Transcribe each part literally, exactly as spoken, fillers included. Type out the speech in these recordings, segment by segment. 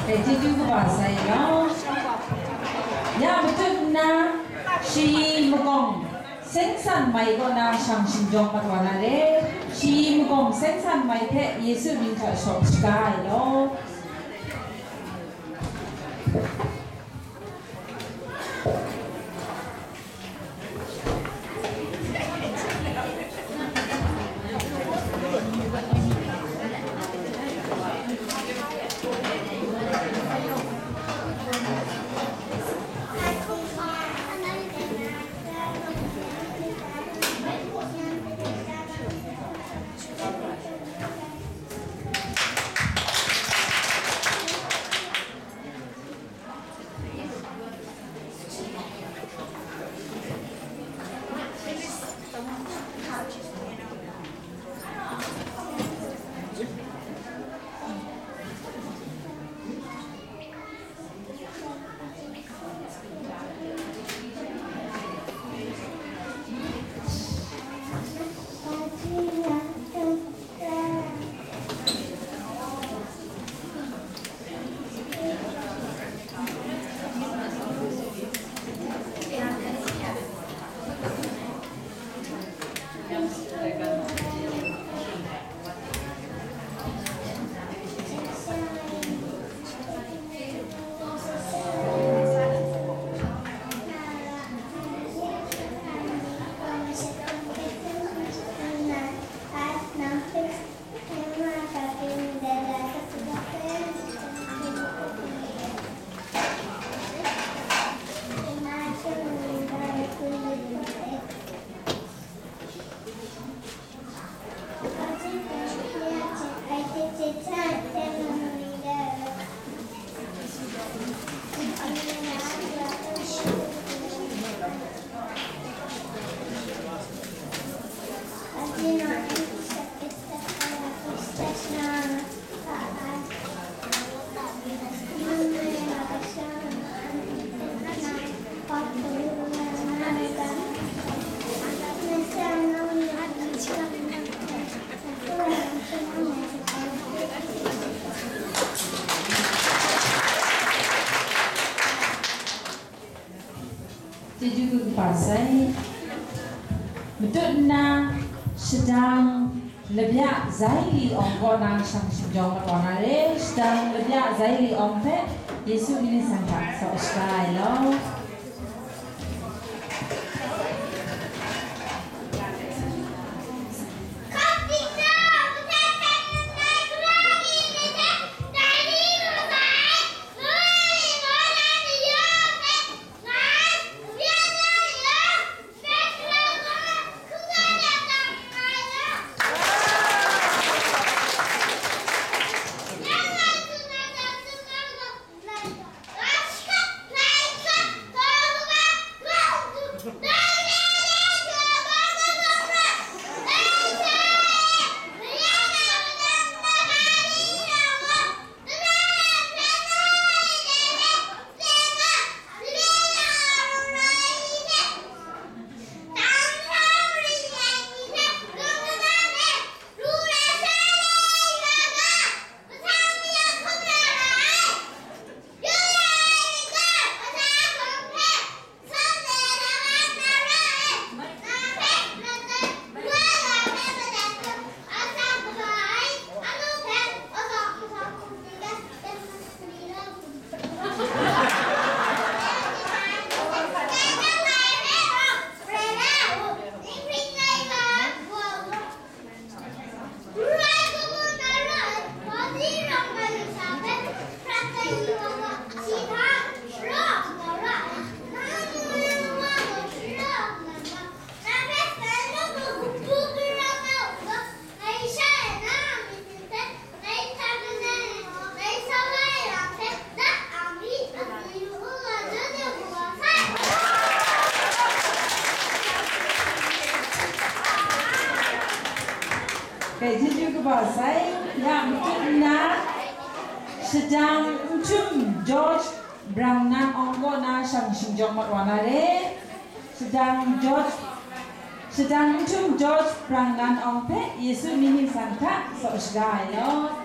Dai chyeju kaba sai law. Ya matut nna, shayi magawng seng san mai kaw na shang shingjawng mat wa na re. Shayi magawng seng san mai hpe Yesu mying hta shaw shaga ai law. Chyeju kaba sai. Matut nna, shadang labya Zaili Awng kaw na shang shingjawng mat wa na re. Shadang labya Zaili Awng hpe Yesu mying hta shaw shaga ai law. Dai chyeju kaba sai, ya matut nna, shadang Nhtum George Brang Nan Awng kaw na shang shingjawng mat wa na re. Shadang George, shadang Nhtum George Brang Nan Awng hpe Yesu mying hta shaw shaga ai law.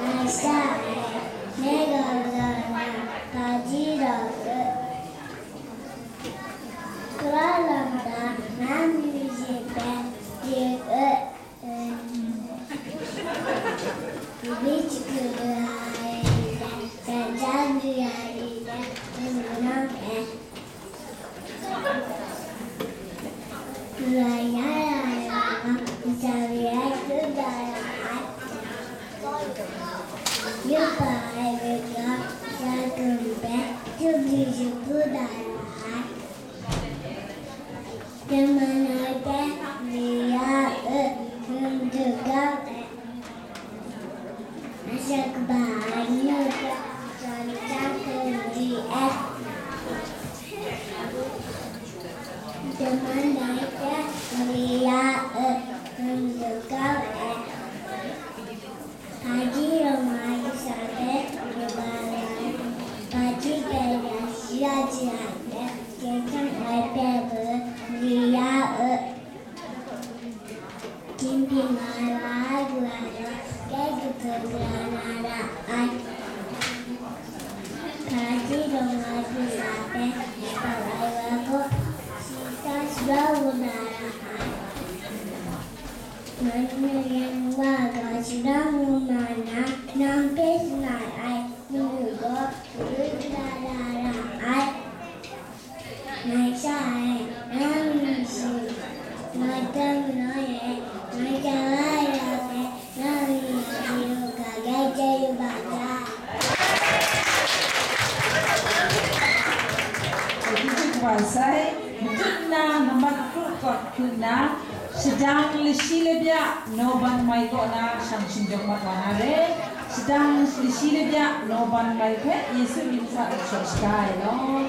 Masha e, mega zara, kaji rau e. Kra lam da, nan mi je pe, je e. Ginping ai wa ai wa, kai kabu gara na ra ai. Hpaji rung ai hpula hpe, kau ai wa gaw, shita sara wu na ra ai. Nang nu yan wa gaw, shara wu ma na, nang hpe shangai ai, nu gaw, wu gara ra ra ai. Ngai sha e, nang myit shi, ngai dang ngai e, ngai sha ai ya e, nang myit shi u ga gai chye yu ga ta. Thank you, Pasai. Matu nna nambat kru kawt hku nna, shadang lashi labya nawban mai kaw na shang shingjawng mat wa na re. Shadang lashi labya nawban mai hpe Yesu mying sa shaw shaga ai law.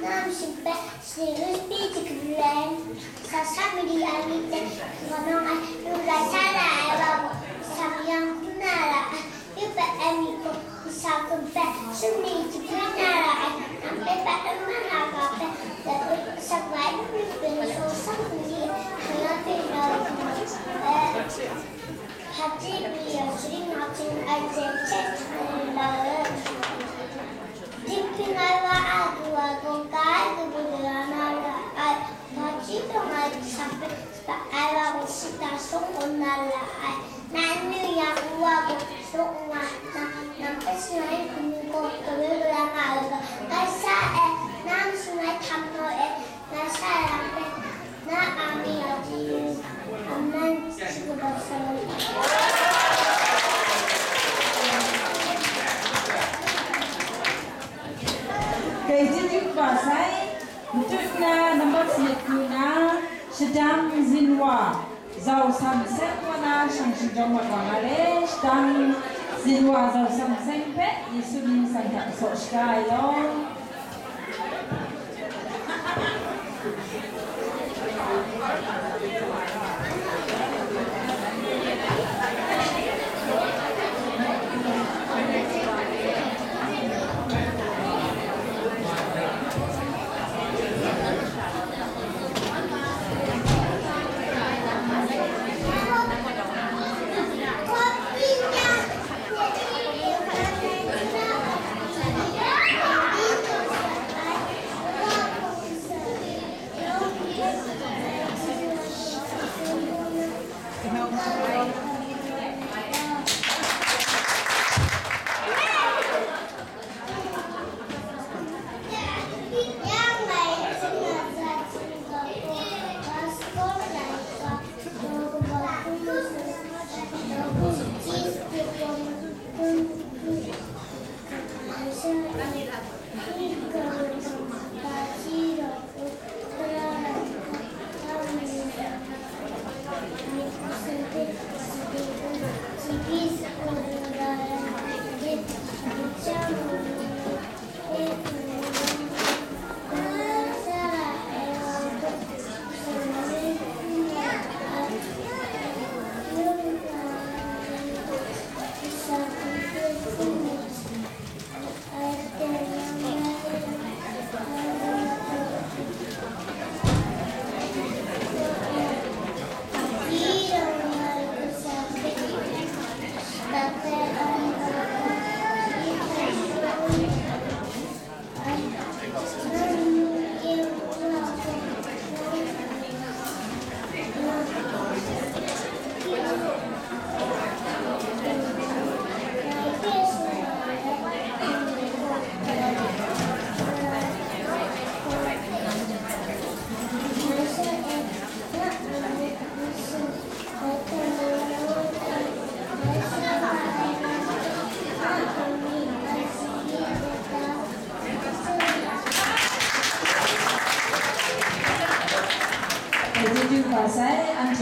Nam shing hpe, Shani Huspi Jikren, Sasa Midi Amite, Kanong ai, Nura Sara ai wa, Samyang Kuna ra ai, Yupa Amiko, Sa Kumpe, Shani Jikren na ra ai, Nampe Pa Emma na ka pe, Sakwa Yupi Pin So Sam Midi, Kana Pin Ra Pe, Hati Pi Yasri Martin ai, Jen Chet Mari La, Dimping ai wa a, kawa kungka ai, kabu gara na ra ai, hpaji hpawng ai, sape sapat ai wa gaw, shita shawng gaw na ra ai, nan nu yang nwa gaw, shawng nwa nna, nang hpe shangai hpung gaw, kawe gara nga ai ga, ngai sa e, nang shangai htam naw e, Ngai sa yang hpe, na a mi a ji, amen, shi kaba sa ai. Kaji Jun Ba Sai, matut na nambat sanit hku na, shadang zinwa, Zau Sam Seng kaw na shang shingjawng mat wa na re, shadang zinwa Zau Sam Seng hpe Yesu mying san hta saw shaga ai law.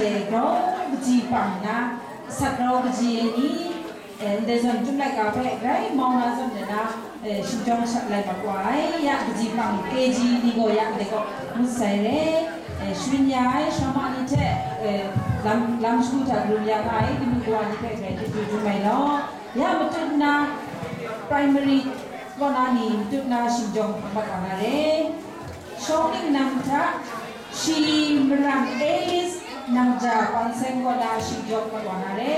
E, grau kaji pang na, sat grau kaji e ni, e, ndai zawn Chyum laika hpe grai mau na zawn de na, e, shingjawng shat lai mat wa ai, ya kaji pang K G ni gaw ya ndai kaw ngut sai re, e, sharin ya ai, shawa ma ni hte, e, lam, lam shagu hta karum ya nga ai, kanu kawa ni hpe grai hte du dum ai law, ya matut nna primary kaw na ni matut nna shingjawng mat wa na re. Shawng ning nang hta, shi maram Alice nang ja panseng kaw na shi jawk mat wa na re,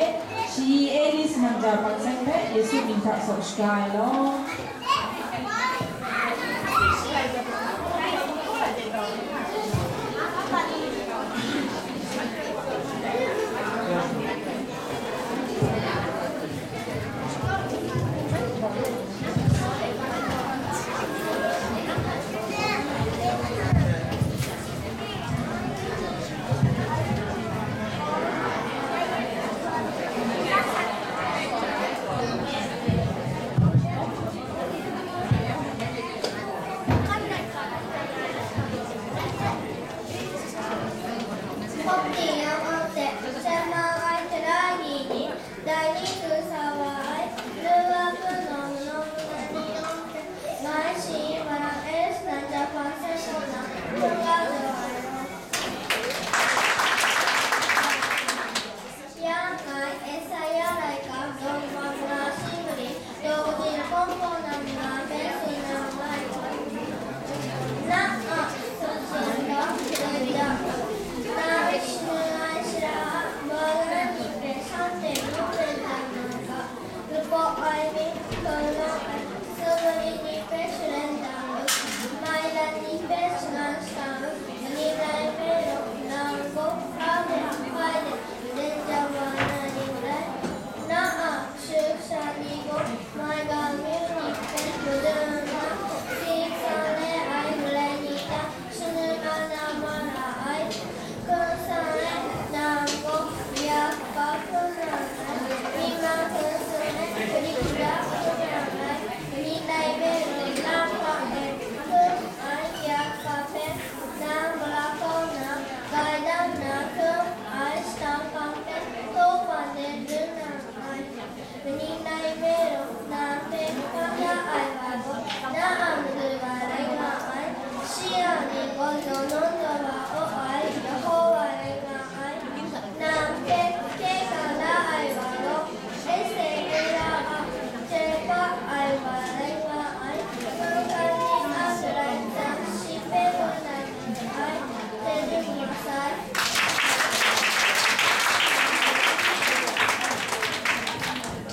shi Alice nang ja panseng hpe Yesu mying hta saw shaga ai law. Hkawk ting yawng hte, sat mau ai tara ni ni, dai ni hkru sa wa ai, lu wa hpun nawng manawng ni yawng hte, ngai shi maram Alice nang ja hpang seng kaw na, hkungga daw ai law. Ya ngai Esaia laika daw wa mara shi mari, daw kaji lahkawng hpawng na mara hpe tsun na nngai. Na a sumsing gaw hkrit ya, nang shangun ai shara a magara ni hpe shanhte naw pen dan na ga, lapaw ai mi, hkaw law ai, Samari ni hpe sharen da u, mailan ni hpe shangang shang u, kaning rai nme law, nang gaw hkra de hpai de, len jau wa na ring rai. Na a kashu kasha ni gaw, maiga amyu ni hpe madu nna, tsin san le ai malai ni hta, shangun nga na mara ai. Hkun sa ai, nang gaw ya kaba hkrum na nngai, myi man hkun sa ai, myi hkra hkrum na nngai, kaning rai nme law, na hpa e hkrum ai ya kaba hpe, nang malak kau nna, grai dan nna hkrum ai shadang hkam hpe, htaw hpan de dun na nngai. Kaning rai nme law, nang hpe hkam da ai wa gaw, na a madu wa rai nga ai, shi a mying gaw zawn nawn zawn wa aw ai, Yehowa rai nga ai. Nang hpe hkye hkrang da ai wa gaw, Israela a chye hpa ai wa rai nga ai. Mungkan ni a Karai Kasang shi hpe gun ai, chye du mat sai.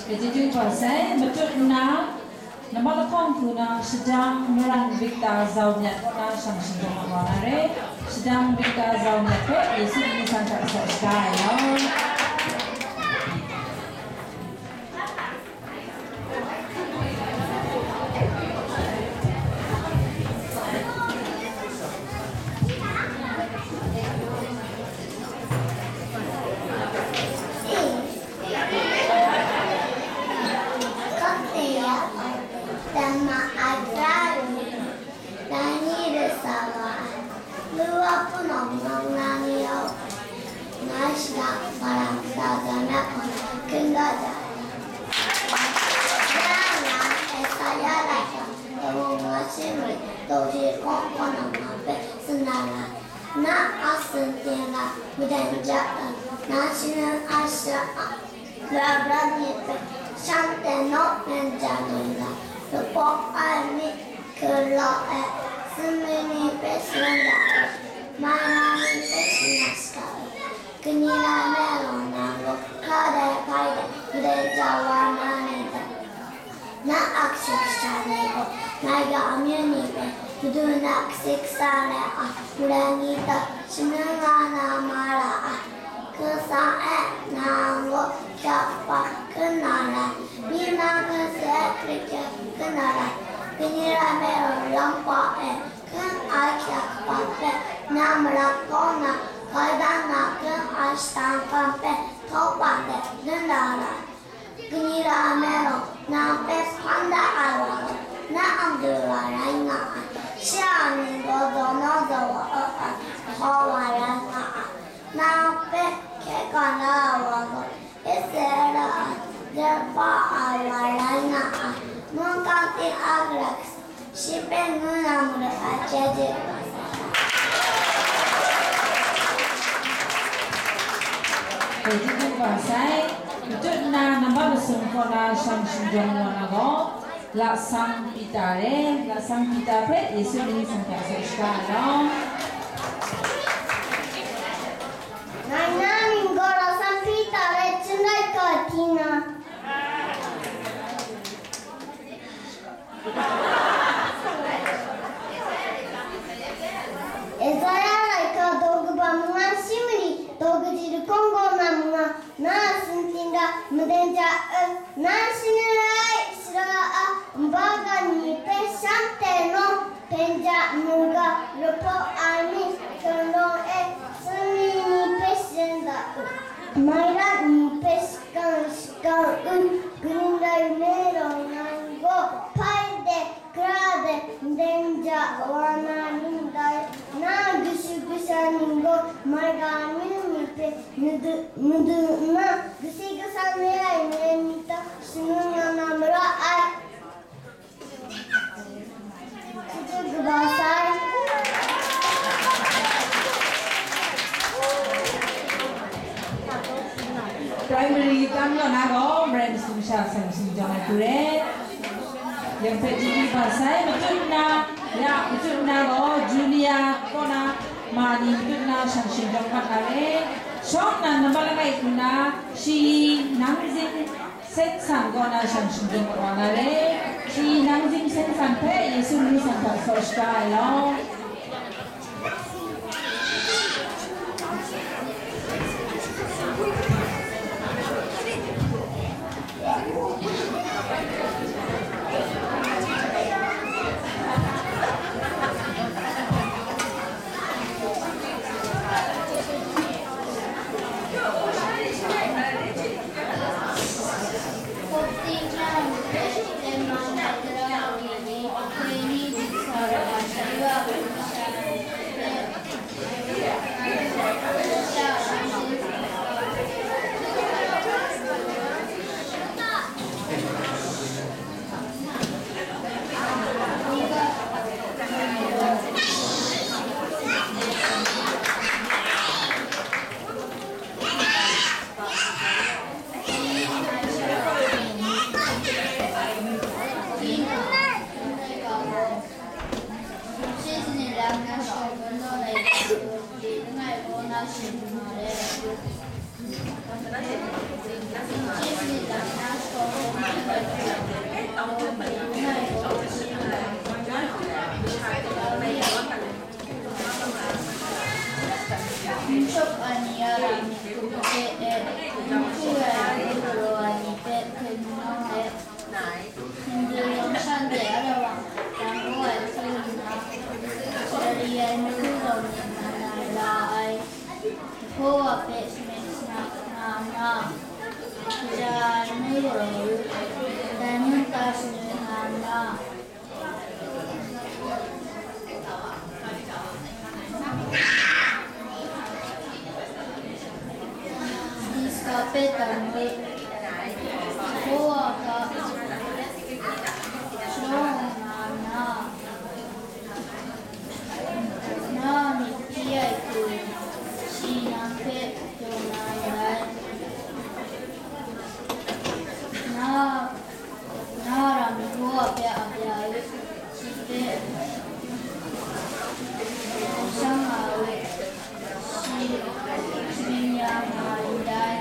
Gratitude hpawt sai, matut nna, nambat lahkawng hku na shadang Maran Victor Zau Myat kaw na shang shingjawng wa na re, shadang Victor Zau Myat hpe Yesu mying hta sa shaga ai lau. Hkawk ting yawng hte, sat mau ai tara ni ni, dai ni hkru sa wa ai, lu wa hpun nawng manawng ni yawng hte, ngai shi a maram Esaia kaw na hkungga daw ai. Ya ngai Esaia laika daw wa mara shi mari, daw kaji lahkawng hpawng na mara hpe tsun na nngai. Na a sumsing gaw hkrit ya, nang shangun ai shara a magara ni hpe shanhte naw pen dan ai ga, lapaw ai mi, hkaw law ai, Samari ni hpe sharen da u, mailan ni hpe shangang shaga u, kaning rai nme law, nang gaw hkra de hpai de, grai jau wa na nngai. Na a kashu kasha ni gaw, maiga amyu ni hpe madu nna kasi kasa ai a, malai ni hta shangun nga na mara ai. Hkun sa e, nang gaw ya kaba hkrum na rai, myi man hkun sa e, hkrit hkrit hkrum na rai, kaning rai nme law, lam hpa e hkrum ai ya kaba hpe, nang malak kau nna, grai dan nna hkrum ai shadang hkam hpe, htaw hpan de dun na rai. Kaning rai nme law, nang hpe hkam da ai wa gaw, na a madu wa rai nga ai, shi a mying gaw zawn nawn zawn wa aw ai, Yehowa rai nga ai. Nang hpe Hkra wa gaw Israela a, Jakob a wa rai nga ai, mungkan ting a Karai Kasang, shi hpe ngu na majaw ai, chye chye wa sai. Hkrai chyeju kaba sai, matut nna nambat masum kaw na shang shingjawng wa na gaw, Lasang Pita re, Lasang Pita hpe Yesu mying seng hta sa shaga ai law. Ngai na mying gaw Lasang Pita re, chyum laika Tina. Esaia laika daw kaba manga shi mali, daw kaji lakawng kaw na manga, na a sumsing hta maden ja ai, na shani rai sara a nba ga ni hpe shanhte nawng, Benjamin ga lahpaw ai mi, shanglawng e sumri ni hpe shaden da u, mairat ni hpe shakang shakang u, kaning rai nme law ngai gaw hpai de, kra de, nden ja wa na ni ndai, na kashu kasha ning gaw maiga amyu ni hpe madu, madu nna, kasi kasang re ai ni ta shangun nga na mara ai. Chyeju kaba sai. Primary tam kaw na gaw, Maren masum sha shang shingjawng ai hku re. Yang hpe chyeju kaba sai, matut nna, ya, matut nna gaw, Julia kaw na, ma ni matut nna shang shingjawng mat na re. Shawng nnan nambat langai hku na, shi nang zing, Seng san kaw na shang shingjawng mat wa na re, shi nang zing seng san hpe Yesu mying seng hta sa shaga ai law. N-chup ai ni a lam hku hpe e, n-hku ai n-galaw ai ni hpe hkoi mu na hpe, Hindun yawng shanhte a rawang dang kau ai hpring nna, Sari ai matu zawn nna na ra ai, Yehowa hpe shamek shanap nga nna, kaja ai matu galaw u, dai mun ta shangun nga nna, Diska hpe tam u, Yehowa hta shadawn nga nna, na a myit hpyi ai hku, shi nang hpe taw na ndai. Na Na a ram Yehowa hpe ap ya u, shi hpe hkungshang nga u, shi sharin ya nga ai ndai.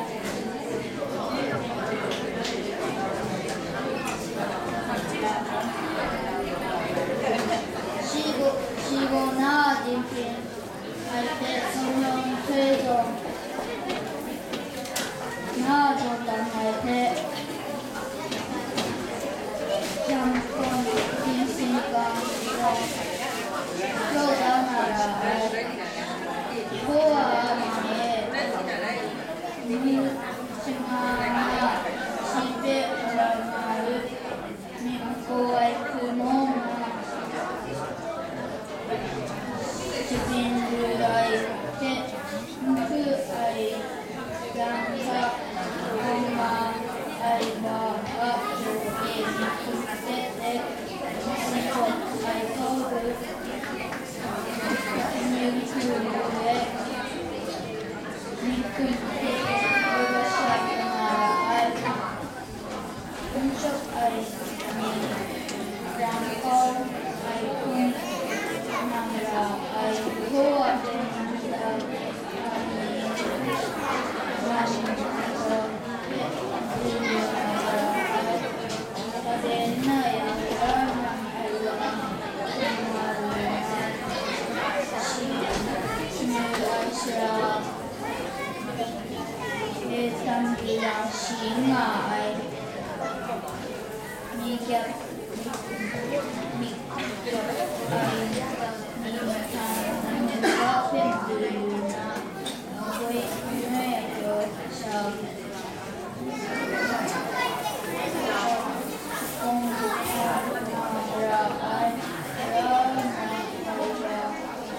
Nga ai, mi gyap, mi gyap ai, mi mahtang, mi ningga hpe madu lu na, nhtoi n rai ai pyaw sha, kawng hkra na ra ai, ra na ai wa,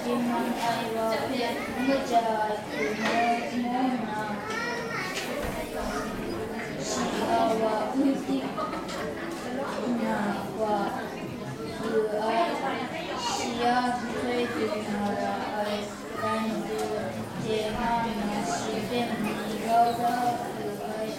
Tingmang ai wa hpe n kaja ai hku maw, maw na, shi a wa n dik na wa lu ai, shi a nhtoi du na ra ai, dai matu hte nga nna shi hpe mani grau da lu ai.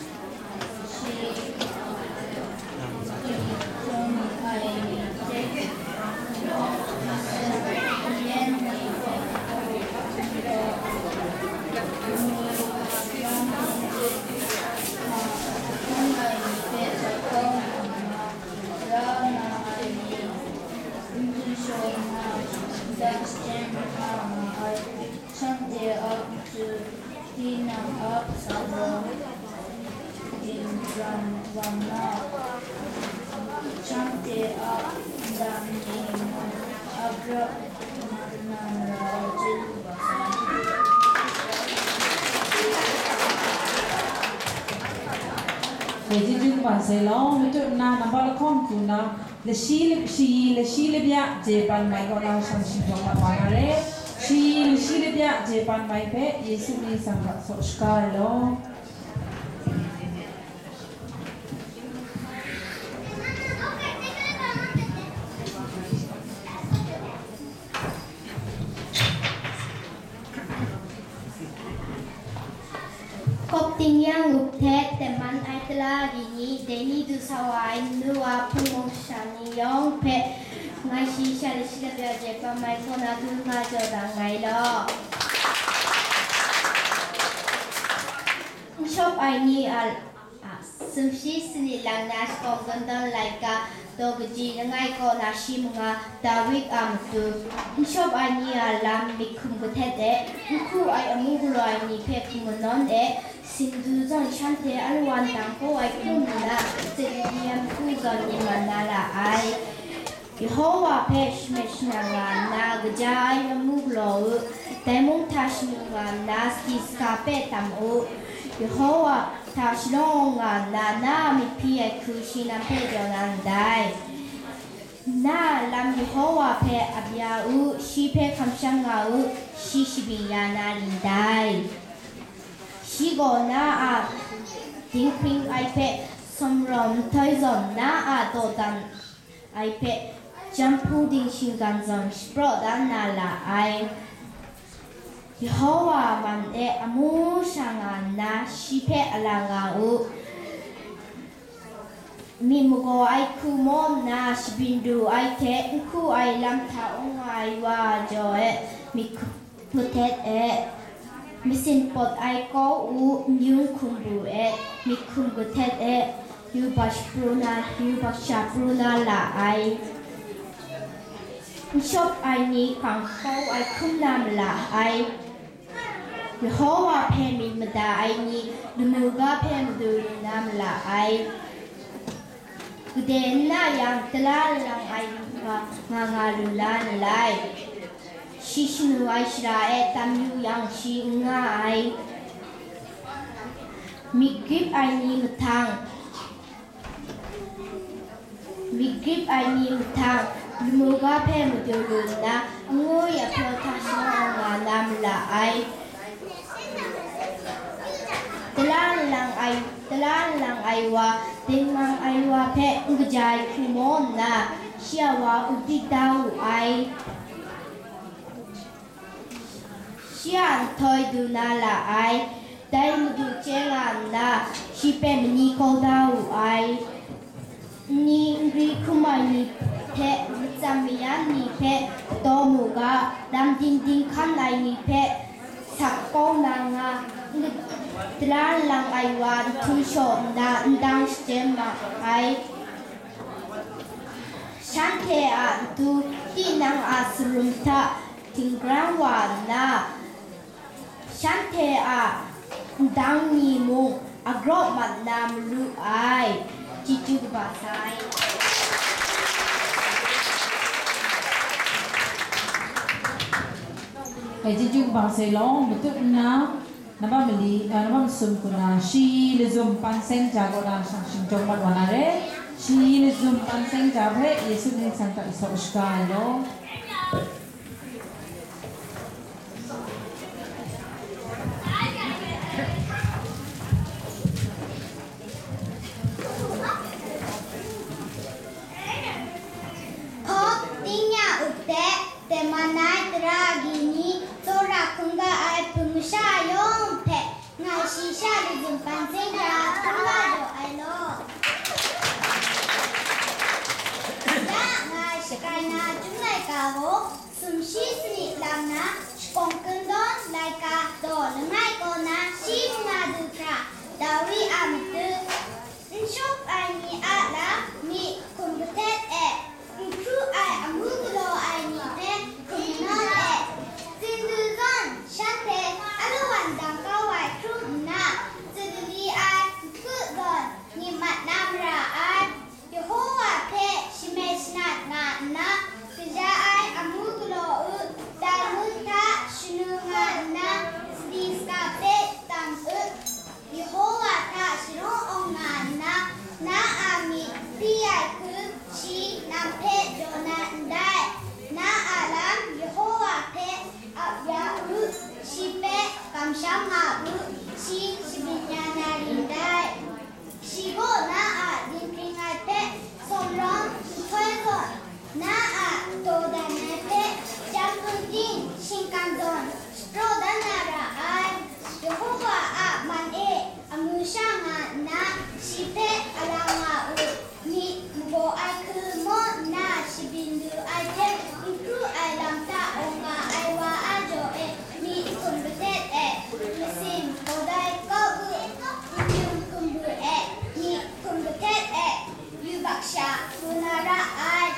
Shanhte a matu tinang a hpang gaw din ram ram na, shanhte a ndam ni mung a grap na na ra ai chyeju ga sai. Dai chyeju kaba sai law, matut nna nambat lahkawng hku nna, lashi lap-, shayi lashi labya je pan mai kaw na shang shi hpawng na pa na re. Shayi lashi labya je pan mai hpe Yesu mying tsang hta saw shaga ai law. Kawp ting yang up hte tengman ai tala agyi ni, dai ni du sa wa ai nnu wa hpung mung sha ni yawng hpe, ngai shi sha lashi labya je pan mai kaw na du nga jaw da nngai law. N shawp ai ni a, a, sumshi sanit lang na shakawn kungdawn laika daw kaji langai kaw na shi manga Dawid a matu, n shawp ai ni a lam myit hkum kahtet e, n hku ai amu galaw ai ni hpe hkum kanawn e, Sindu zawn shanhte alawan dang kaw ai hkrum nna, Betlehem hku zawn yin man na ra ai. Yehowa hpe shame shanang nga nna, kaja ai amu galaw u, dai mung hta shanu nga nna, sadi saka hpe tam u. Yehowa hta shalawng nga nna, na a myit hpyi ai hku shi nan hpe jaw na ndai. Na a lam Yehowa hpe ap ya u, shi hpe hkamsham nga u, shi shabyin ya na rin dai. Shi gaw na a dinghpring ai hpe sumrawng nhtoi zawn, na a dawdan ai hpe jahpu ding shinggan zawn shapraw da na la ai. Yehowa a man e amu sha nga nna, shi hpe ala nga u. Myit magaw ai hku maw nna, shabyin du ai hte n hku ai lam hta awng nga ai wa jaw e myit hkum kahtet e, masin pawt ai kaw u, n-yung hkum bu e myit hkum kahtet e, yubak shapru na, yubak shapru na la ai. N shawp ai ni hkang hkau ai hkrum na ma la ai. Yehowa hpe myit mada ai ni, lamu ga hpe madu lu na ma la ai. Gade n na yang, tala lang ai wa nga nga lu la ni lai. Shi shanu ai shara e tam yu yang, shi n nga ai. Myit grip ai ni mahtang, myit grip ai ni mahtang, lamu ga hpe madu lu nna, n-gu ya hpraw hta shalawng nga na ma la ai. Tala nlang ai, tala nlang ai wa, dingmang ai wa hpe n kaja ai hku maw nna, shi a wa u dik da wu ai. Shi a nhtoi du na la ai, dai madu chye nga nna, shi hpe mani kau da wu ai. Nni n gri hkrum ai ni hpe, matsam mayan ni hpe, kataw mu ga, lam dingding hkan ai ni hpe, sak kau na nga, n-, tala nlang ai wa n htum shaw nna, n dang shachyen ma ai. Shanhte a ntu tinang a sarum hta htinggrang wa nna, shanhte a ndang ni mung Agraw mat na maru ai, chyeju kaba sai. Kai chyeju kaba sai law, matup nna, naba mali, ah, naba masum kuna, shi lazum panseng ja kaw na shang shingjawng mat wa na re, shi lazum panseng ja hpe Yesu mying hta isaw shaga ai law. Hkawk ting ya u hte, tengman ai tara agyi ni, tsawra hkungga ai hpung masha yawng hpe, ngai shi sha lazum panseng ja hkungga jaw ai law. Ya ngai shakai na Chyum laika gaw, sumshi sanit lang na, shakawng kungdawn laika daw langai kaw na shi manga du hkra, Dawi a matut, n shawp ai ni a lam, myi hkum kahtet e, n hkru ai amu galaw ai ni hpe hkum manawn e, tsin du zawn shanhte alawan dang kau ai hkrum nna, tsun lali ai nhku zawn myit mat na mara ai. Yehowa hpe shimai shanat nga nna, kaja ai amu galaw u, Talmud hta shanu nga nna, sadi saga hpe tam u. Yehowa hta sharawng awng nga nna, na a myit hpyi ai hku shi nang hpe jaw na n dai. Na a lam Yehowa hpe ap ya u, shi hpe kamsham nga u, shi shabyin ya na rin dai. Shi gaw na a dinghpring ai hpe sawmrawng nhtoi zawn, na a daw dan ai hpe jam hpun ting shingkang zawn shapraw dan na ra ai. Yehowa a man e amu sha nga nna, shi hpe ala nga u. Myit magaw ai hku maw nna shabyin du ai hte n kru ai lam hta awng nga ai wa a jaw e, myit hkum kahtet e, masin gaw dai kau u, n-yung hkum bu e, myit hkum kahtet e, yubak sha pru na ra ai.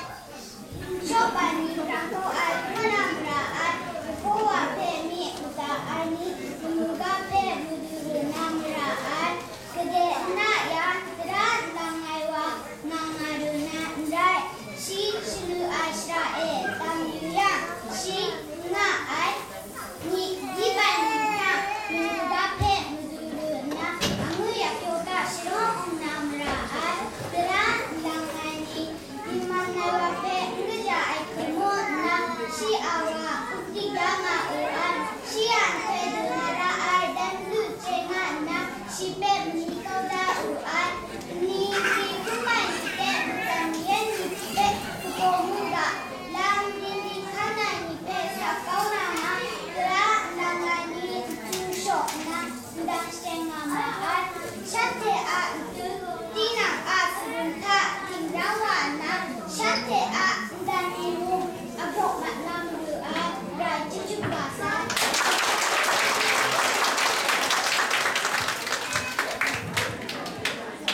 Shawp ai ni, rang kau ai hkra na mara ai, Yehowa hpe myit mada ai ni, kamu ga hpe madu lu na mara ai. Gade n na yang, tara n lang ai wa nga nga lu na n rai. Shi shanu ai shara e tam yu yang, shi n nga ai. Myit dip ai ni hta, manu ga hpe madu lu nna, angu yak yaw hta sharawng awng na mara ai, tara n lang ai ni, dingman ai wa hpe n kaja ai hku maw nna, shi a wa up dik da nga u ai, shi a nhtoi du na ra ai, dan lu chye nga nna, shi hpe mani kau da u ai. Nni nkri hkrum ai ni hte matsan mayan ni hpe hpaw mu ga, lam ning ning hkan ai ni hpe sa kau na nga, tara n lang ai ni n chyu shaw nna, ndang shateng nga ma ai. Shanhte a matu, tinang a sagun hta ginrang wa nna, shanhte a ndan ni mung abraw mat na maru ai, rai chyeju kaba sai.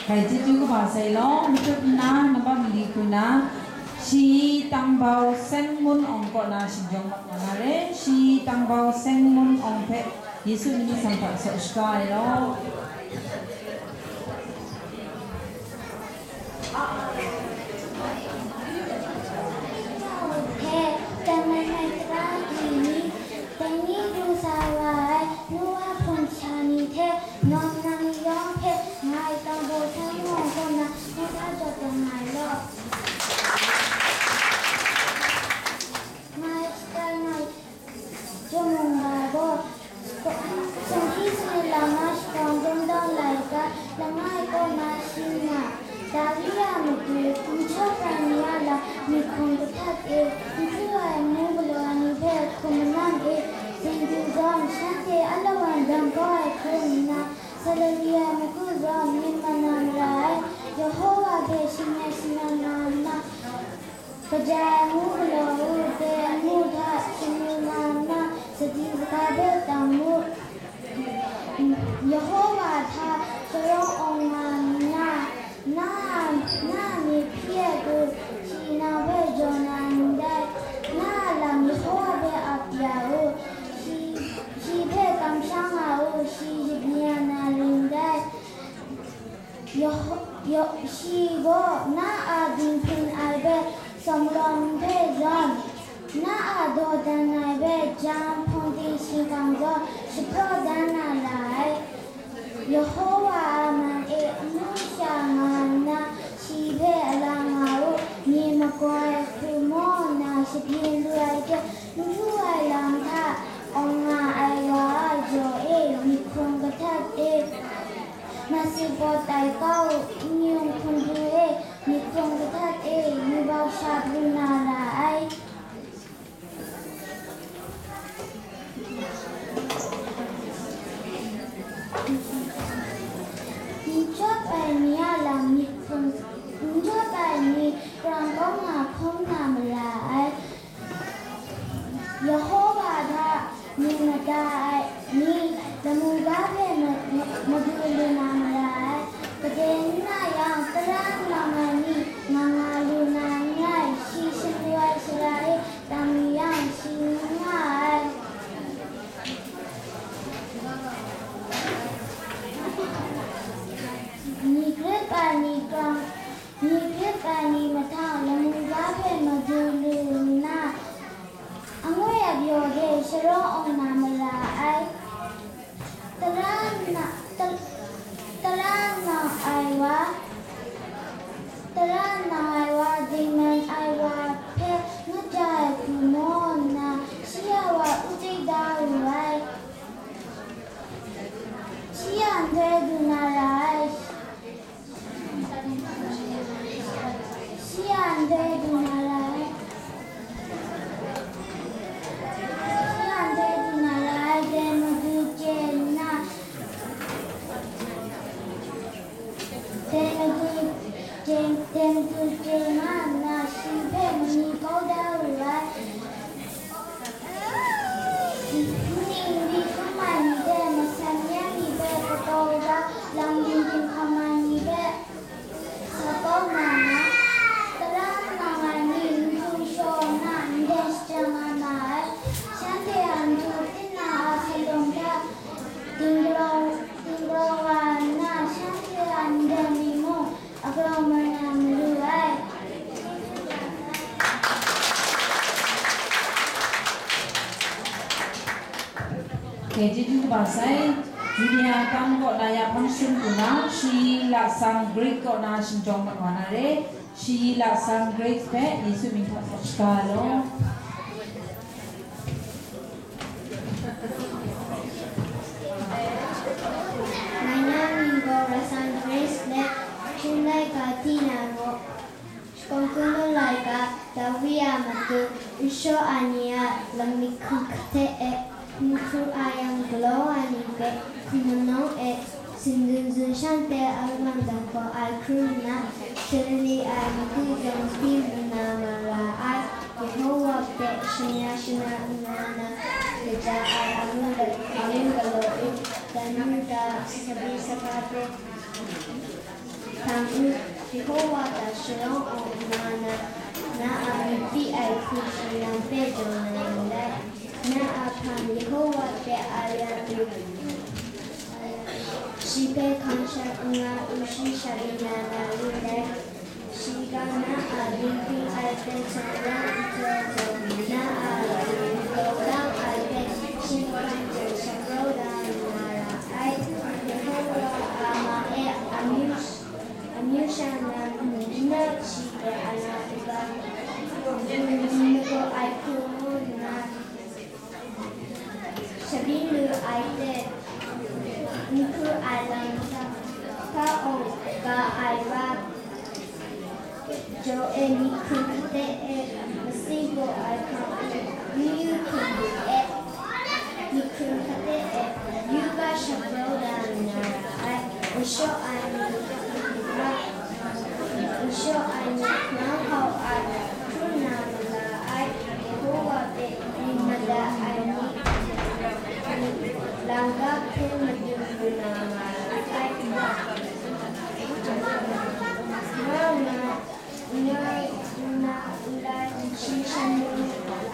Rai chyeju kaba sai law, matup nna, namba mali hku na, shi tangbau seng ngun awng kaw na shingjawng mat wa na re, shi tangbau seng ngun awng hpe Yesu mying hta isaw shaga ai law. Hpe, tengman ai tara agyi ni, dai ni du sa wa ai, Noa hpun sha ni hte, nawm nang yawng hpe, ngai tangbau seng ngun awng kaw na, Noa jaw tawn nga ai law. Ngai shatai ngai Chyum mung ga gaw, sumshi sanit lang na shakawng kungdawn laika langai kaw na shi nga, Dawi a matu, n shawp ai ni a lam myit hkum kahtet e, n kru ai amu galaw ai ni hpe hkum manawn e, tsin du zawn, shanhte alawan dang kau ai hkrum nna, Samaria ai matu zawn myit mat na mara ai. Yawhawa hpe shimyet shangang nga nna, kaja ai amu galaw u, dai amu hta shanu nga nna, sadi saga hpe tam mu. Yawhawa hta sharawng awng nga nna, na a, na a myit hpyi ai hku, shi nang hpe jaw na ndai. Na a lam Yawhawa hpe ap ya u, shi, shi hpe kamsham nga u, shi shabyin ya na rin dai. Yo-, shi gaw na a dinghpring ai hpe sawmlawm hpe zawn, na a dawdan ai hpe jam hpungdi shingkang zawn shapraw dan na ra ai. Yehowa a man e amu sha nga nna, shi hpe a la nga u, myit makoi hkru maw nna shabyin lu ai hte n hkru ai lam hta awng nga ai wa a jaw e, myit hkrung kahtat e, Masi pawt tai kau, n-yung hpungdu e, myit hkrung kahtat e, yubak sha pru na ra ai. N jawt ai ni a lam myit hkrung, n jawt ai ni krang kau na hkawm na mara ai. Yehowa hta myit mada ai ni, lamu ga hpe ma-, ma-, madu lu na mara ai. Gade n na yang, tara n mang ai ni, nga nga lu na n rai, shi shandu ai shara e tam yu yang, shi n nga ai. Myit grep ai ni krang, myit grep ai ni mahtang lamu ga hpe madu lu nna, angwi apyaw de sharawng awng na mara ai. Tara na, ta-, tara nang ai wa, tara nang ai wa, dingman ai wa hpe ngut ja ai hku maw nna, shi a wa u chye da wu ai. Shi a nhtoi du na ra ai. Shi a ndai du na ra ai. Shi a ndai du na ra ai, dai madu chye nna, dai madu chye, dai madu chye nga nna, shi hpe mani kau da wu ai. Ning di hkrum ai ni hte, masan yan ni hpe kataw da, lam ning dinghkam ai ni hpe sa kau na nga, tara nang ai ni nhtu shaw nna, nden shajang nga ma ai. Shanhte a nhtu tinang a salum hta ding galaw, ding galaw wa nna, shanhte a nden ni mung, a grau man na malu ai. Chyeju kaba sai, Judea kang kaw na ya hpang shun pru na, shi lasang Grik kaw na shingjawng mat wa na re, shi lasang Grik hpe Yesu mying hta shaga law. Ngai na mying gaw Rasan Grace let, Jun laika ti na gaw, Shakawn Kungdawn laika, Dawi a matu, nshaw ai ni a lam myit hkrung hkate e, n hkru ai yang galaw ai ni hpe hkum manawng e, Sindun zun shanhte a lam dang gaw ai hkrum nna, Galili ai madu zawn hpyi lu na ma ra ai. Yehowa hpe shana shana n nga na, kaja ai amu, amu galaw e, dan mu da, sabi saka hpe hpang u, Yehowa hta sharawng awng nna, na a myit pyi ai hku shi nang hpe jaw na ndai. Na a hpang Yehowa hpe a ya lu, shi hpe hkang sha n nga u, shi sha yu na na lu ndai. Shi gaw na a dinghpring ai hpe hkam yang n jaw jaw, na a dinghpring ai hpe shingkang hte shapraw da na ra ai. Yehowa a ma e amyu, amyu sha na, n na shi hpe a na u ga, n lagaw ai hku ngu nna, shabyin lu ai hte, n hkru ai lam hta, hpa awng ga ai wa, jaw e myit hkrung hkate e, masi baw ai hpang e, yu yu hkrum lu e, myit hkrung hkate e, yu ga shapraw da na ra ai, nshaw ai ni, nshaw ai ni, nang hkau ai, hkrum na mara ai, Yehowa hpe myit mada ai ni, lam ga hpe madu lu na mara ai, nga nna, n-, n-, n-, n-, shi shan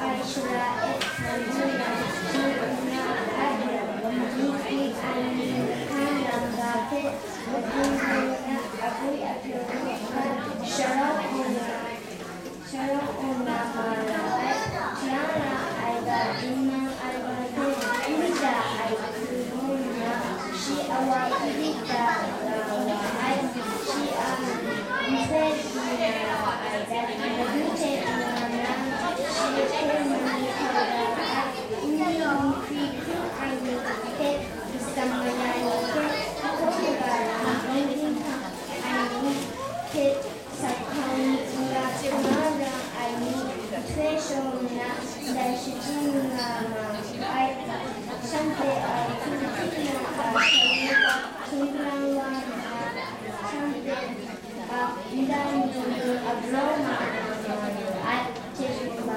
ai shara e hkran nna, shi n-, n-, ai, myit pyi ai ni, hkan lam ga hpe madu lu nna, hte sa hkang myit n-, n-, nga ra ai ni hpe shawng nna, ndai shachyen nga ma ai. Shanhte a hku hpyi na a hkau ni gaw hkun brang wa ma ai, shanhte a nta matu mung abraw ma na ma lu ai. Chyeju kaba.